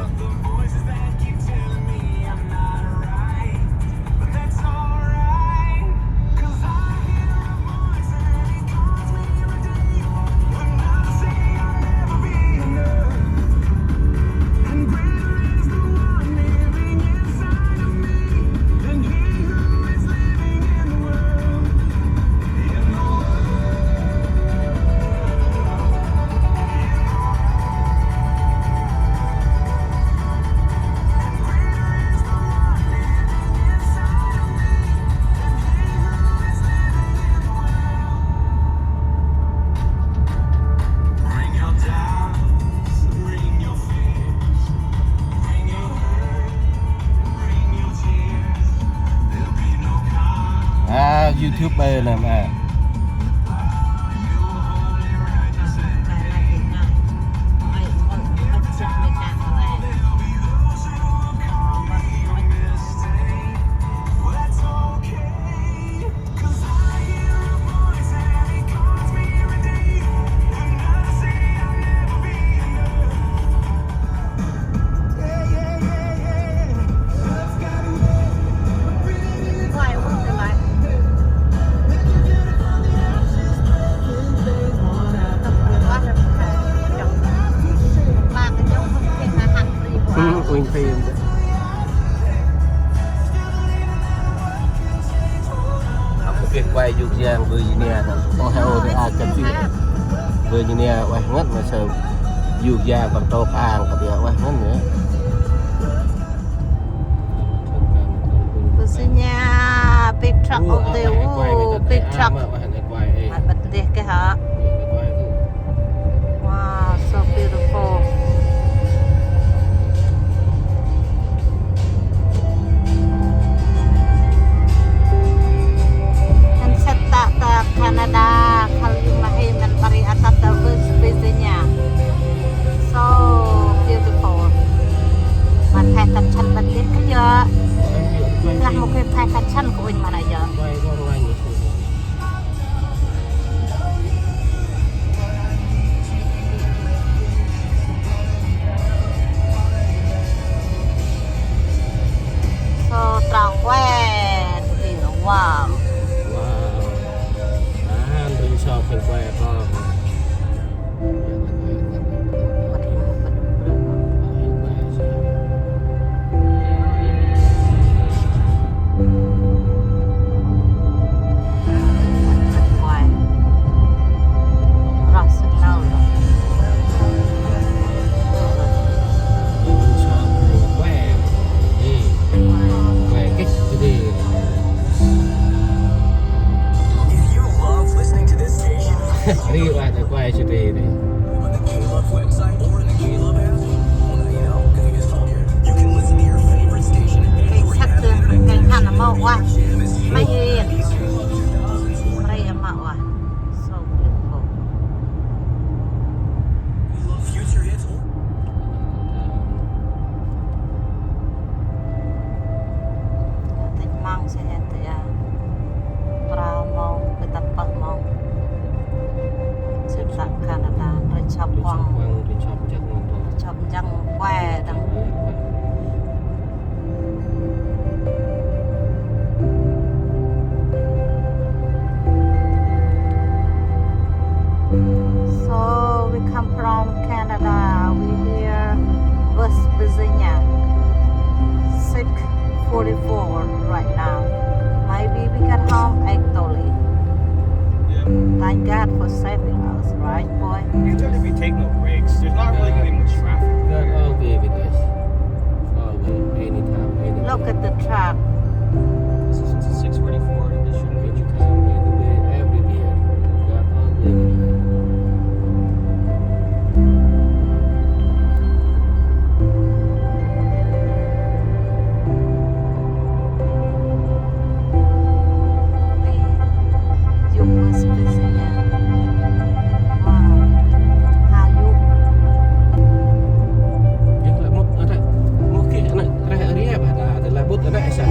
A, YouTube ê nơm a. Ơ, uănh phim. Ăp kơ geh quay yôk yang bơ jêh nia. Ô he ô ri a kơt jêh. Bơ jêh nia ueh ngăn ma saơ yôk yang păng tôk ang kơt ya ueh ngăn ya. Bơ jêh nia big truck ô tê u, big truck. Ăt bĭt ndeh kê hŏ. Wow, so beautiful. Hên sât ta ta Canada, khâl yŭ ma hên mân pari atat ta West Virginia. So beautiful. Ma phai tât săn bât lĕ kơ yơ. Lah mô kê phai tât săn kơ uănh ma nây yơ. So trong quê thì nó warm. Wow. À, ring so phên quê con. Ri ueh ta quay sê ri ri. Kênh săk kênh, kênh hăn ma ueh. Ma yê. Ri ma ueh. So beautiful. Têch măng sê hên têch a. Prao mông, kơ tât pơh mông. Sĭt săk Canada, ri chop quang. Ri chop njăng, ri chop njăng, quê đăng. forty-four right now. Maybe we get home eight thirty. Yeah. Thank God for saving us, right, boy? If we take no breaks, there's not really gonna be much traffic. God always with us. Always, anytime, anywhere. Look at the truck. This is six forty-four. This shouldn't be too Anytime, anywhere, everywhere. God always with us. Yŭk mơ spacing ya. Wow. Hao yŭk. Yŭk lah mŭt anak, mŭt kĭ anak reh ria bah ta, ta lah mŭt anak sa.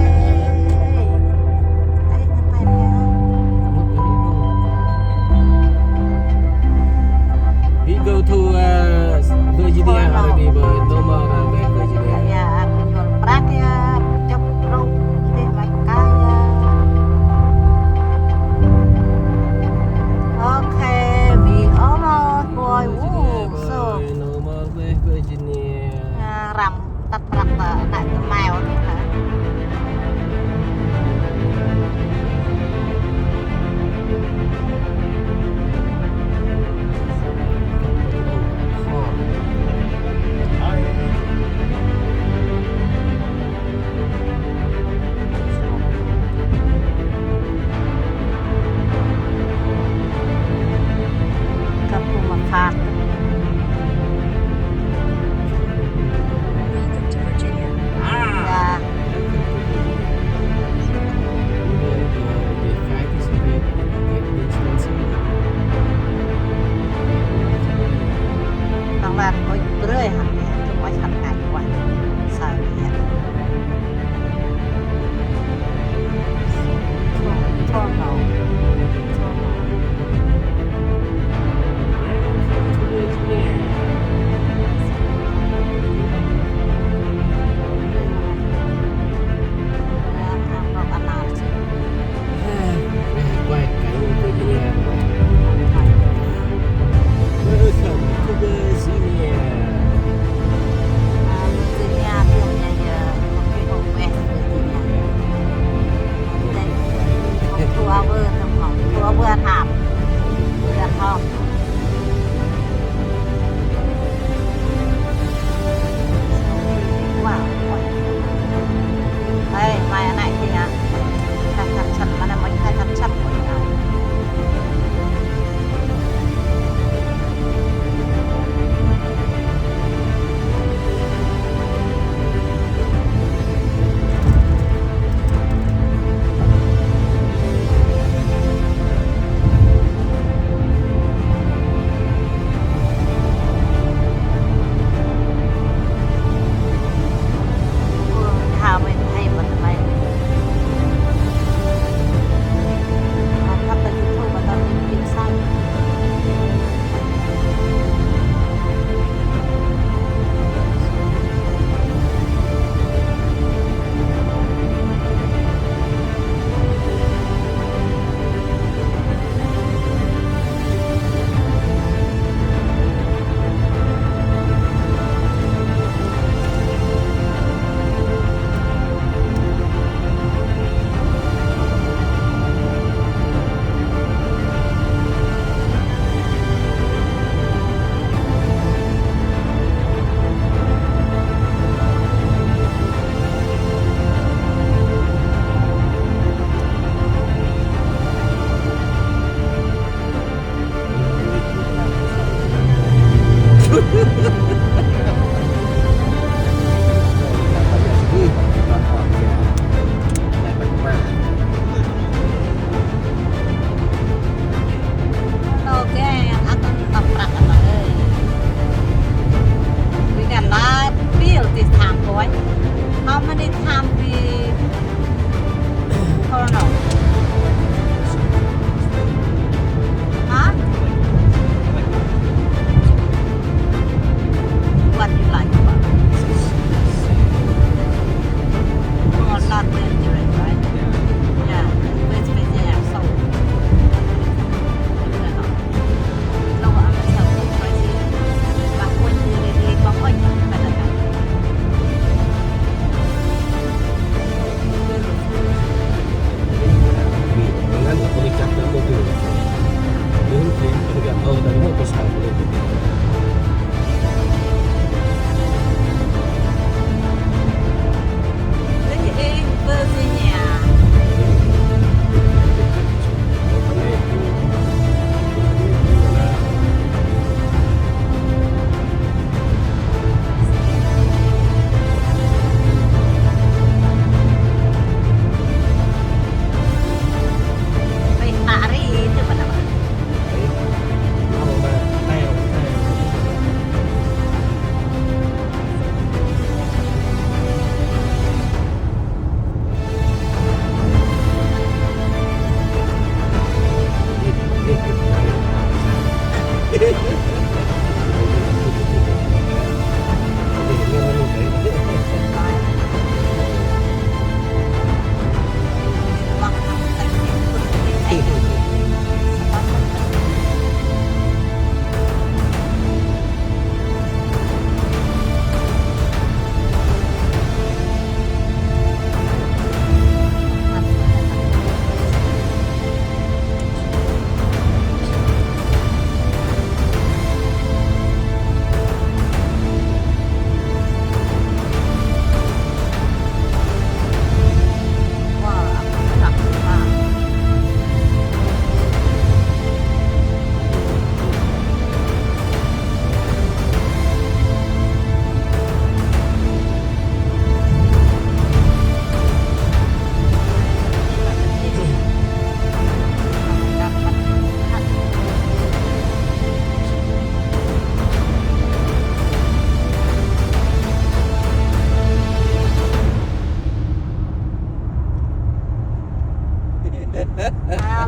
A,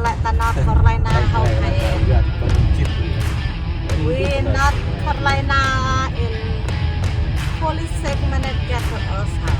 lĕ ta North Carolina hŏ he. Wi North Carolina in forty-six minutes get to us hŏ.